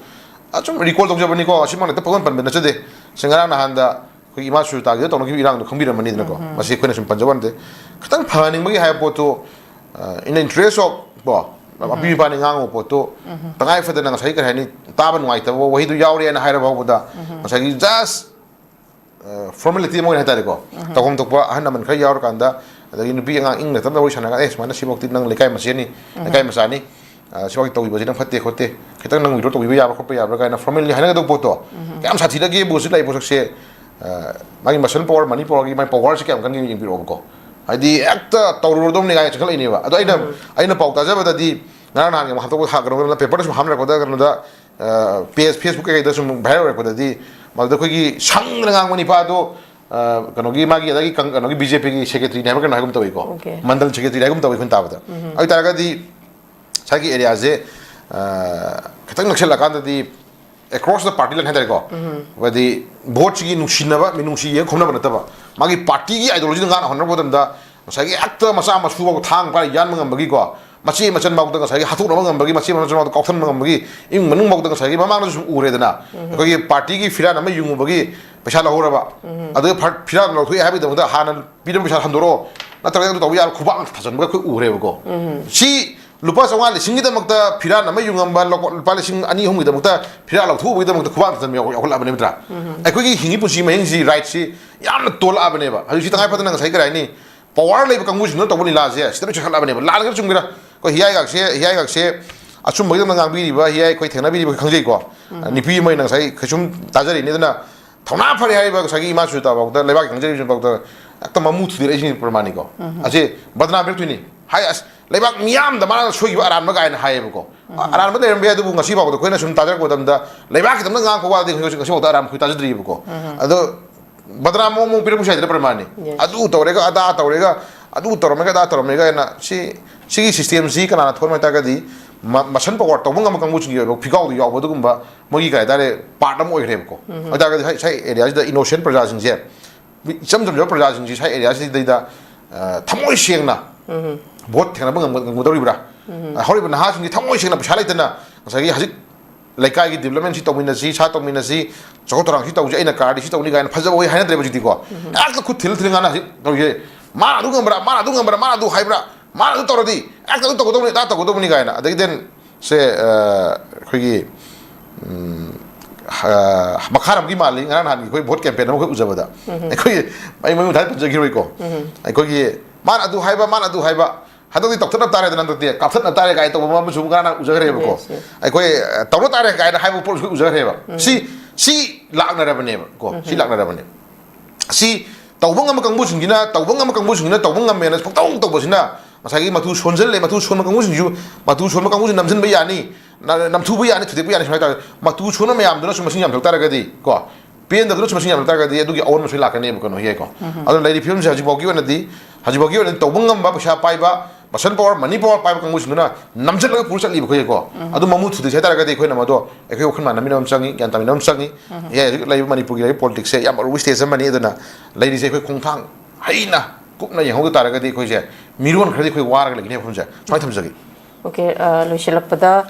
ꯑꯁꯨꯝ recall ꯇꯧꯖꯕꯅꯤꯀꯣ, ꯑꯁꯤꯃꯛ ꯍꯦꯛꯇ ꯄꯪꯄꯟ ꯄꯟꯕ ꯅꯠꯆꯗꯦ꯫ ꯁꯤ ꯉꯔꯥꯡ ꯅꯍꯥꯟꯗ ꯑꯩꯈꯣꯏꯒꯤ ꯏꯃꯥ ꯁꯨꯖꯥꯇꯥꯒꯤꯗ ꯇꯧꯅꯈꯤꯕ ꯏꯔꯥꯡꯗꯣ ꯈꯪꯕꯤꯔꯝꯃꯅꯤꯗꯅꯀꯣ꯫ ꯃꯁꯤ ꯑꯩꯈꯣꯏꯅ ꯁꯨꯝ ꯄꯟꯖꯕ ꯋꯥ ꯅꯠꯇꯦ꯫ ꯈꯤꯇꯪ ꯐꯍꯟꯅꯤꯡꯕꯒꯤ ꯍꯥꯏꯕ ꯄꯣꯠꯇꯨ, ꯑ, in the interest of ꯀꯣ, ꯃꯄꯤ ꯃꯄꯥꯅ ꯉꯥꯡꯉꯨꯕ ꯄꯣꯠꯇꯨ ꯇꯉꯥꯏ ꯐꯗꯅ ꯉꯁꯥꯏ ꯀꯔꯤ ꯍꯥꯏꯅꯤ, ꯇꯥꯕ ꯅꯨꯡꯉꯥꯏꯇꯕ ꯋꯥꯍꯩꯗꯨ ꯌꯥꯎꯔꯦꯅ ꯍꯥꯏꯔ ꯐꯥꯎꯕꯗ ꯉꯁꯥꯏꯒꯤ just ꯑ, formality ꯑꯃ ꯑꯣꯏꯅ ꯍꯥꯏꯇꯥꯔꯦꯀꯣ, ꯇꯧꯐꯝ ꯊꯣꯛꯄ ꯑꯍꯟ ꯂꯃꯟ ꯈꯔ ꯌꯥꯎꯔꯀꯥꯟꯗ, ꯑꯗꯒꯤ ꯅꯨꯄꯤ ꯑꯉꯥꯡ ꯏꯪꯅ ꯇꯞꯅ ꯋꯥꯔꯤ ꯁꯥꯟꯅꯔꯒ, "ꯑꯦ, ꯁꯨꯃꯥꯏꯅ ꯁꯤꯐꯥꯎꯗꯤ ꯅꯪ ꯂꯩꯀꯥꯏ ꯃꯆꯦꯅꯤ, ꯂꯩꯀꯥꯏ ꯃꯆꯥꯅꯤ, ꯑ, ꯁꯤꯐꯥꯎꯗꯤ ꯇꯧꯕꯤꯕꯁꯤ ꯅꯪ ꯐꯠꯇꯦ ꯈꯣꯠꯇꯦ, ꯈꯤꯇꯪ ꯅꯪ withdraw ꯇꯧꯕꯤꯕ ꯌꯥꯕ꯭ꯔꯥ ꯈꯣꯠꯄ ꯌꯥꯕ꯭ꯔꯥ?" ꯀꯥꯏꯅ formally ꯍꯥꯏꯅꯒꯗꯧꯕ ꯄꯣꯠꯇꯣ, ꯀꯌꯥꯝ ꯁꯥꯊꯤꯔꯒꯦꯕꯨ ꯍꯧꯖꯤꯛ ꯂꯥꯛꯏꯕ ꯄꯣꯠꯁꯛꯁꯦ, ꯑ, ꯃꯥꯒꯤ muscle power, money power ꯒꯤ ꯃꯥꯒꯤ power ꯁꯦ ꯀꯌꯥꯝ ꯀꯟꯒꯦ ꯌꯦꯡꯕꯤꯔꯛꯑꯣꯕꯀꯣ꯫ ꯍꯥꯏꯗꯤ ꯍꯦꯛꯇ ꯇꯧꯔꯨꯔꯗꯧꯅꯤ ꯀꯥꯏꯅ ꯆꯪꯈꯠꯂꯛꯏꯅꯦꯕ꯫ ꯑꯗꯣ ꯑꯩꯅ, ꯑꯩꯅ ꯄꯥꯎ ꯇꯥꯖꯕꯗꯗꯤ, ꯉꯔꯥꯡ ꯅꯍꯥꯟꯒꯤ ꯑꯃꯨꯛ ꯍꯥꯞꯇꯣꯛꯄ ꯀꯩꯅꯣꯗ, paper ꯗ ꯁꯨꯝ ꯍꯥꯞꯅꯔꯛꯄꯗ, ꯀꯩꯅꯣꯗ, ꯑ, page, Facebook ꯀꯩꯀꯩꯗ ꯁꯨꯝ viral ꯑꯣꯏꯔꯛꯄꯗꯗꯤ, ꯃꯗꯨꯗ ꯑꯩꯈꯣꯏꯒꯤ ꯁꯪꯗꯅ ꯉꯥꯡꯕ ꯅꯤꯄꯥꯗꯣ, ꯑ, ꯀꯩꯅꯣꯒꯤ, ꯃꯥꯒꯤ ꯑꯗꯒꯤ ꯀꯪ-, ꯀꯩꯅꯣꯒꯤ BJP ꯒꯤ secretary ꯅꯤ ꯍꯥꯏꯕ꯭ꯔꯥ ꯀꯩꯅꯣ ꯍꯥꯏꯒꯨꯝ ꯇꯧꯏꯀꯣ꯫ Okay. ꯃꯟꯗꯜ secretary ꯍꯥꯏꯒꯨꯝ ꯇꯧꯏ ꯑꯩꯈꯣꯏꯅ ꯇꯥꯕꯗ꯫ ꯑꯗꯨ ꯑꯣꯏꯇꯥꯔꯒꯗꯤ ꯉꯁꯥꯏꯒꯤ area ꯁꯦ, ꯑ, ꯈꯤꯇꯪ ꯅꯛꯁꯜꯂꯛꯀꯥꯟꯗꯗꯤ across the party line ꯍꯥꯏꯇꯥꯔꯦꯀꯣ꯫ ꯍꯥꯏꯗꯤ vote ꯁꯤꯒꯤ ꯅꯨꯡꯁꯤꯅꯕ, ꯃꯤꯅꯨꯡꯁꯤ ꯌꯦꯡ ꯈꯣꯝꯅꯕ ꯅꯠꯇꯕ, ꯃꯥꯒꯤ party ꯒꯤ ideology ꯗ ꯉꯥꯛꯅ ꯍꯣꯠꯅꯕ ꯃꯇꯝꯗ ꯉꯁꯥꯏꯒꯤ ꯍꯦꯛꯇ ꯃꯆꯥ ꯃꯁꯨ ꯐꯥꯎ ꯊꯥꯡ ꯄꯥꯏꯔ ꯌꯥꯟꯕ ꯉꯝꯕꯒꯤꯀꯣ, ꯃꯆꯦ ꯃꯆꯟ ꯐꯥꯎꯗ ꯉꯁꯥꯏꯒꯤ ꯍꯥꯠꯇꯣꯛꯅꯕ ꯉꯝꯕꯒꯤ, ꯃꯆꯦ ꯃꯆꯟ ꯐꯥꯎꯗ ꯀꯥꯎꯊꯟꯕ ꯉꯝꯕꯒꯤ, ꯏꯃꯨꯡ ꯃꯅꯨꯡ ꯐꯥꯎꯗ ꯉꯁꯥꯏꯒꯤ ꯃꯃꯥꯡꯗꯁꯨ ꯁꯨꯝ ꯎꯔꯦꯗꯅ, ꯑꯩꯈꯣꯏꯒꯤ party ꯒꯤ ꯐꯤꯔꯥꯟ ꯑꯃ ꯌꯨꯡꯉꯨꯕꯒꯤ ꯄꯩꯁꯥ ꯂꯧꯍꯧꯔꯕ, ꯑꯗꯨꯒ ꯐ-, ꯐꯤꯔꯥꯟ ꯂꯧꯊꯣꯛꯑꯦ ꯍꯥꯏꯕꯒꯤꯗꯃꯛꯇ ꯍꯥꯟꯅ ꯄꯤꯔꯝꯕ ꯄꯩꯁꯥ ꯍꯟꯗꯣꯔꯛꯑꯣ, ꯅꯠꯇ꯭ꯔꯒ ꯑꯗꯨ ꯇꯧꯕ ꯌꯥꯔꯣꯏ, ꯈꯨꯕꯥꯛꯅ ꯊꯥꯖꯤꯟꯕꯒ ꯑꯩꯈꯣꯏ ꯎꯔꯦꯕꯀꯣ꯫ ꯁꯤ ꯂꯨꯄꯥ ꯆꯥꯝꯃꯉꯥ ꯂꯤꯁꯤꯡꯒꯤꯗꯃꯛꯇ ꯐꯤꯔꯥꯟ ꯑꯃ ꯌꯨꯡꯉꯝꯕ, ꯂꯨꯄꯥ, ꯂꯨꯄꯥ ꯂꯤꯁꯤꯡ ꯑꯅꯤ ꯑꯍꯨꯝꯒꯤꯗꯃꯛꯇ ꯐꯤꯔꯥꯟ ꯂꯧꯊꯣꯛꯎꯕꯒꯤꯗꯃꯛꯇ ꯈꯨꯕꯥꯛꯅ ꯊꯥꯖꯤꯟꯕ ꯌꯥꯎ-, ꯌꯥꯎꯈꯠꯂꯛꯑꯕꯅꯦ ꯅꯠꯇ꯭ꯔꯥ? ꯑꯩꯈꯣꯏꯒꯤ ꯍꯤꯡꯉꯤ ꯄꯨꯟꯁꯤ ꯃꯍꯤꯡꯁꯤ, right ꯁꯤ ꯌꯥꯝꯅ ꯇꯣꯜꯂꯛꯑꯕꯅꯦꯕ꯫ ꯍꯧꯖꯤꯛꯁꯤ ꯇꯉꯥꯏ ꯐꯗꯅ ꯉꯁꯥꯏ ꯀꯔꯤ ꯍꯥꯏꯅꯤ, power ꯂꯩꯕ ꯀꯥꯡꯕꯨꯁꯤꯡꯗꯨꯅ ꯇꯧꯕ ꯂꯤꯂꯥꯁꯦ ꯁꯤꯗ ꯂꯣꯏ ꯆꯠꯈꯠꯂꯕꯅꯦꯕ꯫ ꯂꯥꯟꯅꯒ ꯆꯨꯝꯒꯦꯔꯥ? ꯑꯩꯈꯣꯏ ꯍꯤꯌꯥꯏꯒꯥꯛꯁꯦ, ꯍꯤꯌꯥꯏꯒꯥꯛꯁꯦ ꯑꯆꯨꯝꯕꯒꯤꯗꯃꯛ ꯉꯥꯡꯕꯤꯔꯤꯕ ꯍꯤꯌꯥꯏ ꯑꯩꯈꯣꯏ ꯊꯦꯡꯅꯕꯤꯔꯤꯕ ꯈꯪꯖꯩꯀꯣ꯫ ꯅꯨꯄꯤ ꯑꯃ ꯑꯣꯏꯅ ꯉꯁꯥꯏ ꯀꯩꯁꯨꯝ ꯇꯥꯖꯔꯤꯅꯤ꯫ ꯑꯗꯨꯅ ꯊꯧꯅꯥ ꯐꯔꯦ ꯍꯥꯏꯔꯤꯕ ꯉꯁꯥꯏꯒꯤ ꯏꯃꯥ ꯁꯨꯖꯤꯇꯥ ꯐꯥꯎꯗ, ꯂꯩꯕꯥꯛꯀꯤ ꯈꯪꯖꯔꯤꯕꯁꯤꯡ ꯐꯥꯎꯗ ꯍꯦꯛꯇ ꯃꯃꯨ ꯊꯨꯗꯦꯔꯛꯏꯁꯤꯡ ꯄ꯭ꯔꯃꯥꯟꯅꯤꯀꯣ꯫ ꯑꯁꯤ ꯕꯗꯅꯥꯝ ꯄꯤꯔꯛꯇꯣꯏꯅꯤ꯫ ꯍꯥꯏ, ꯑꯁ, ꯂꯩꯕꯥꯛ ꯃꯤꯌꯥꯝꯗ ꯃꯥꯅ ꯁꯣꯏꯈꯤꯕ ꯑꯔꯥꯟꯕ ꯀꯥꯏꯅ ꯍꯥꯏꯌꯦꯕꯀꯣ꯫ ꯑꯔꯥꯟꯕ ꯂꯩꯔꯝꯕ ꯌꯥꯏ, ꯑꯗꯨꯕꯨ ꯉꯁꯤ ꯐꯥꯎꯕꯗ ꯑꯩꯈꯣꯏꯅ ꯁꯨꯝ ꯇꯥꯖꯔꯛꯄ ꯃꯇꯝꯗ ꯂꯩꯕꯥꯛꯀꯤꯗꯃꯛꯇ ꯉꯥꯡꯉꯛꯄ ꯋꯥꯗꯤ ꯍꯧꯖꯤꯛ ꯉꯁꯤ ꯐꯥꯎꯗ ꯑꯔꯥꯟꯕ ꯑꯩꯈꯣꯏ ꯇꯥꯖꯗ꯭ꯔꯤꯕꯀꯣ꯫ ꯑꯗꯣ ꯕꯗꯅꯥꯝ ꯃꯑꯣꯡ ꯃꯑꯣꯡ ꯄꯤꯔꯛꯄꯁꯨ ꯌꯥꯏꯗꯅ ꯄ꯭ꯔꯃꯥꯟꯅꯤ꯫ Yes. ꯑꯗꯨ ꯇꯧꯔꯦꯒ, ꯑꯗꯥ ꯇꯧꯔꯦꯒ, ꯑꯗꯨ ꯇꯧꯔꯝꯃꯦꯒ, ꯑꯗꯥ ꯇꯧꯔꯝꯃꯦꯒ ꯍꯥꯏꯅ ꯁꯤ, ꯁꯤꯒꯤ systemꯁꯤ ꯀꯅꯥꯅ ꯊꯣꯛꯍꯟꯕ ꯍꯥꯏ ꯇꯥꯔꯒꯗꯤ ꯃ-, muscle power ꯇꯧꯕ ꯉꯝꯕ ꯀꯥꯡꯕꯨꯁꯤꯡꯒꯤ ꯑꯣꯏꯕ ꯐꯤꯒꯥꯎꯗ ꯌꯥꯎꯕ ꯑꯗꯨꯒꯨꯝꯕ ꯃꯣꯏꯒꯤ ꯀꯩ ꯍꯥꯏꯇꯥꯔꯦ, part ꯑꯃ ꯑꯣꯏꯈ꯭ꯔꯦꯕꯀꯣ꯫ ꯑꯗꯨ ꯇꯥꯔꯒꯗꯤ ꯁꯥꯏ, ꯁꯥꯏ areaꯁꯤꯗ innocent ꯄ꯭ꯔꯖꯥꯁꯤꯡꯁꯦ, ꯃꯤ ꯏꯆꯝ ꯆꯝꯖꯕ ꯄ꯭ꯔꯖꯥꯁꯤꯡꯁꯤ ꯁꯥꯏ areaꯁꯤꯗꯩꯗ, ꯑ, ꯊꯃꯣꯏ ꯁꯦꯡꯅ vote ꯊꯦꯡꯅꯕ ꯉꯝ-, ꯉꯝꯒꯗꯧꯔꯤꯕ꯭ꯔꯥ? ꯑ, ꯍꯧꯔꯤꯕ ꯅꯍꯥꯁꯤꯡꯁꯤ ꯊꯃꯣꯏ ꯁꯦꯡꯅ ꯄꯩꯁꯥ ꯂꯩꯇꯅ ꯉꯁꯥꯏꯒꯤ ꯍꯧꯖꯤꯛ ꯂꯩꯀꯥꯏꯒꯤ developmentꯁꯤ ꯇꯧꯃꯤꯟꯅꯁꯤ, ꯁꯥ ꯇꯧꯃꯤꯟꯅꯁꯤ, ꯆꯥꯎꯈꯠ ꯊꯧꯔꯥꯡꯁꯤ ꯇꯧꯁꯤ, ꯑꯩꯅ cardꯗꯤ ꯁꯤ ꯇꯧꯅꯤ ꯀꯥꯏꯅ ꯐꯖꯕ ꯋꯥꯍꯩ ꯍꯥꯏꯅꯗ꯭ꯔꯦꯕ ꯍꯧꯖꯤꯛꯇꯤꯀꯣ꯫ ꯍꯦꯛꯇ ꯈꯨꯠ ꯊꯤꯜꯂ ꯊꯤꯜꯂ ꯉꯥꯡꯅ ꯍꯧꯖꯤꯛ ꯇꯧꯔꯤꯁꯦ꯫ ꯃꯥꯅ ꯑꯗꯨ ꯉꯝꯕ꯭ꯔꯥ, ꯃꯥꯅ ꯑꯗꯨ ꯉꯝꯕ꯭ꯔꯥ, ꯃꯥꯅ ꯑꯗꯨ ꯍꯥꯏꯕ꯭ꯔꯥ, ꯃꯥꯅ ꯑꯗꯨ ꯇꯧꯔꯗꯤ ꯍꯦꯛꯇ ꯑꯗꯨ ꯇꯧꯒꯗꯧꯕꯅꯤ, ꯑꯗꯥ ꯇꯧꯒꯗꯧꯕꯅꯤ ꯀꯥꯏꯅ꯫ ꯑꯗꯒꯤ then ꯁꯦ, ꯑ, ꯑꯩꯈꯣꯏꯒꯤ, ꯎꯝ, ꯑ, ꯃꯈꯥꯔꯣꯝꯒꯤ ꯃꯥꯜꯂꯤ, ꯉꯔꯥꯡ ꯅꯍꯥꯟꯒꯤ ꯑꯩꯈꯣꯏ vote campaign ꯑꯃ ꯑꯩꯈꯣꯏ ꯎꯖꯕꯗ꯫ ꯑꯩꯈꯣꯏꯒꯤ, ꯑꯩ ꯃꯃꯤꯡ ꯃꯊꯥ ꯄꯟꯖꯈꯤꯔꯣꯏꯀꯣ꯫ ꯑꯩꯈꯣꯏꯒꯤ ꯃꯥꯅ ꯑꯗꯨ ꯍꯥꯏꯕ, ꯃꯥꯅ ꯑꯗꯨ ꯍꯥꯏꯕ, ꯍꯟꯗꯛꯇꯤ ꯇꯧꯊꯠꯅꯕ ꯇꯥꯔꯦꯗꯅ, ꯍꯟꯗꯛꯇꯤ ꯀꯥꯞꯊꯠꯅꯕ ꯇꯥꯔꯦ ꯀꯥꯏꯅ ꯇꯧꯕ ꯑꯃꯁꯨ ꯉꯔꯥꯡ ꯅꯍꯥꯟ ꯎꯖꯈ꯭ꯔꯦꯕꯀꯣ꯫ Yes, yes. ꯑꯩꯈꯣꯏ, ꯑ, ꯇꯧꯔ ꯇꯥꯔꯦ ꯀꯥꯏꯅ ꯍꯥꯏꯕ ꯄꯣꯠꯁꯨ ꯑꯩꯈꯣꯏ ꯎꯖꯈ꯭ꯔꯦꯕ꯫ ꯁꯤ, ꯁꯤ ꯂꯥꯛꯅꯔꯕꯅꯦꯕ ꯀꯣ, ꯁꯤ ꯂꯥꯛꯅꯔꯕꯅꯦ꯫ ꯁꯤ ꯇꯧꯕ ꯉꯝꯕ ꯀꯥꯡꯕꯨꯁꯤꯡꯁꯤꯅ, ꯇꯧꯕ ꯉꯝꯕ ꯀꯥꯡꯕꯨꯁꯤꯡꯁꯤꯅ ꯇꯧꯕ ꯉꯝꯃꯦꯅ ꯄꯪꯇꯧ ꯇꯧꯕꯁꯤꯅ ꯉꯁꯥꯏꯒꯤ ꯃꯇꯨ ꯁꯣꯟꯖꯜꯂꯦ, ꯃꯇꯨ ꯁꯣꯟꯕ ꯀꯥꯡꯕꯨꯁꯤꯡꯁꯨ, ꯃꯇꯨ ꯁꯣꯟꯕ ꯀꯥꯡꯕꯨꯁꯤꯡ ꯅꯝꯁꯤꯟꯕ ꯌꯥꯅꯤ, ꯅ-, ꯅꯝꯊꯨꯕ ꯌꯥꯅꯤ, ꯊꯨꯗꯦꯛꯄ ꯌꯥꯅꯤ, ꯁꯨꯃꯥꯏꯅ ꯇꯧꯔꯦ꯫ ꯃꯇꯨ ꯁꯣꯟꯕ ꯃꯌꯥꯝꯗꯨꯅ ꯁꯨꯝ ꯃꯁꯤꯡ ꯌꯥꯝꯊꯣꯛ ꯇꯥꯔꯒꯗꯤ ꯀꯣ, ꯄꯦꯟꯗꯕꯗꯨꯅ ꯁꯨꯝ ꯃꯁꯤꯡ ꯌꯥꯝꯊꯣꯛ ꯇꯥꯔꯒꯗꯤ ꯑꯗꯨꯒꯤ ꯑꯑꯣꯟꯕꯁꯨ ꯂꯥꯛꯀꯅꯦꯕ ꯀꯩꯅꯣ ꯍꯦꯛꯀꯣ꯫ ꯑꯗꯨꯅ ꯂꯩꯔꯤꯕ ꯐꯤꯕꯝꯁꯦ ꯍꯧꯖꯤꯛꯐꯥꯎꯒꯤ ꯑꯣꯏꯅꯗꯤ, ꯍꯧꯖꯤꯛꯐꯥꯎꯒꯤ ꯑꯣꯏꯅꯗꯤ ꯇꯧꯕ ꯉꯝꯕ, ꯄꯩꯁꯥ ꯄꯥꯏꯕ, muscle power, money power ꯄꯥꯏꯕ ꯀꯥꯡꯕꯨꯁꯤꯡꯗꯨꯅ ꯅꯝꯁꯤꯜꯂꯒ ꯄꯨꯔ ꯆꯠꯂꯤꯕ ꯑꯩꯈꯣꯏꯒꯤꯀꯣ꯫ ꯑꯗꯨ ꯃꯃꯨ ꯊꯨꯗꯦꯛꯁꯦ ꯍꯥꯏ ꯇꯥꯔꯒꯗꯤ ꯑꯩꯈꯣꯏꯅ ꯃꯗꯣ ꯑꯩꯈꯣꯏ ꯋꯥꯈꯜ ꯃꯥꯟꯅꯃꯤꯟꯅꯕ ꯑꯃ ꯆꯪꯉꯤ, ꯒ꯭ꯌꯥꯟ ꯇꯥꯃꯤꯟꯅꯕ ꯑꯃ ꯆꯪꯉꯤ꯫ ꯑꯦ, ꯍꯧꯖꯤꯛ ꯂꯩꯔꯤꯕ ꯃꯅꯤꯄꯨꯔꯒꯤ ꯂꯩꯔꯤꯕ politicsꯁꯦ ꯌꯥꯝ ꯑꯔꯨꯕ stage ꯑꯃꯅꯤ꯫ ꯑꯗꯨꯅ ꯂꯩꯔꯤꯁꯦ ꯑꯩꯈꯣꯏ ꯈꯣꯡꯊꯥꯡ ꯍꯩꯅ ꯀꯨꯞꯅ ꯌꯦꯡꯍꯧꯗ ꯇꯥꯔꯒꯗꯤ ꯑꯩꯈꯣꯏꯁꯦ ꯃꯤꯔꯣꯟ ꯈꯔꯗꯤ ꯑꯩꯈꯣꯏ ꯋꯥꯔꯒ ꯂꯩꯒꯅꯤ ꯃꯐꯝꯁꯦ꯫ ꯁꯨꯃꯥꯏꯅ ꯊꯝꯖꯒꯦ꯫ Okay, ꯑ, ꯂꯣꯏꯁꯤꯜꯂꯛꯄꯗ,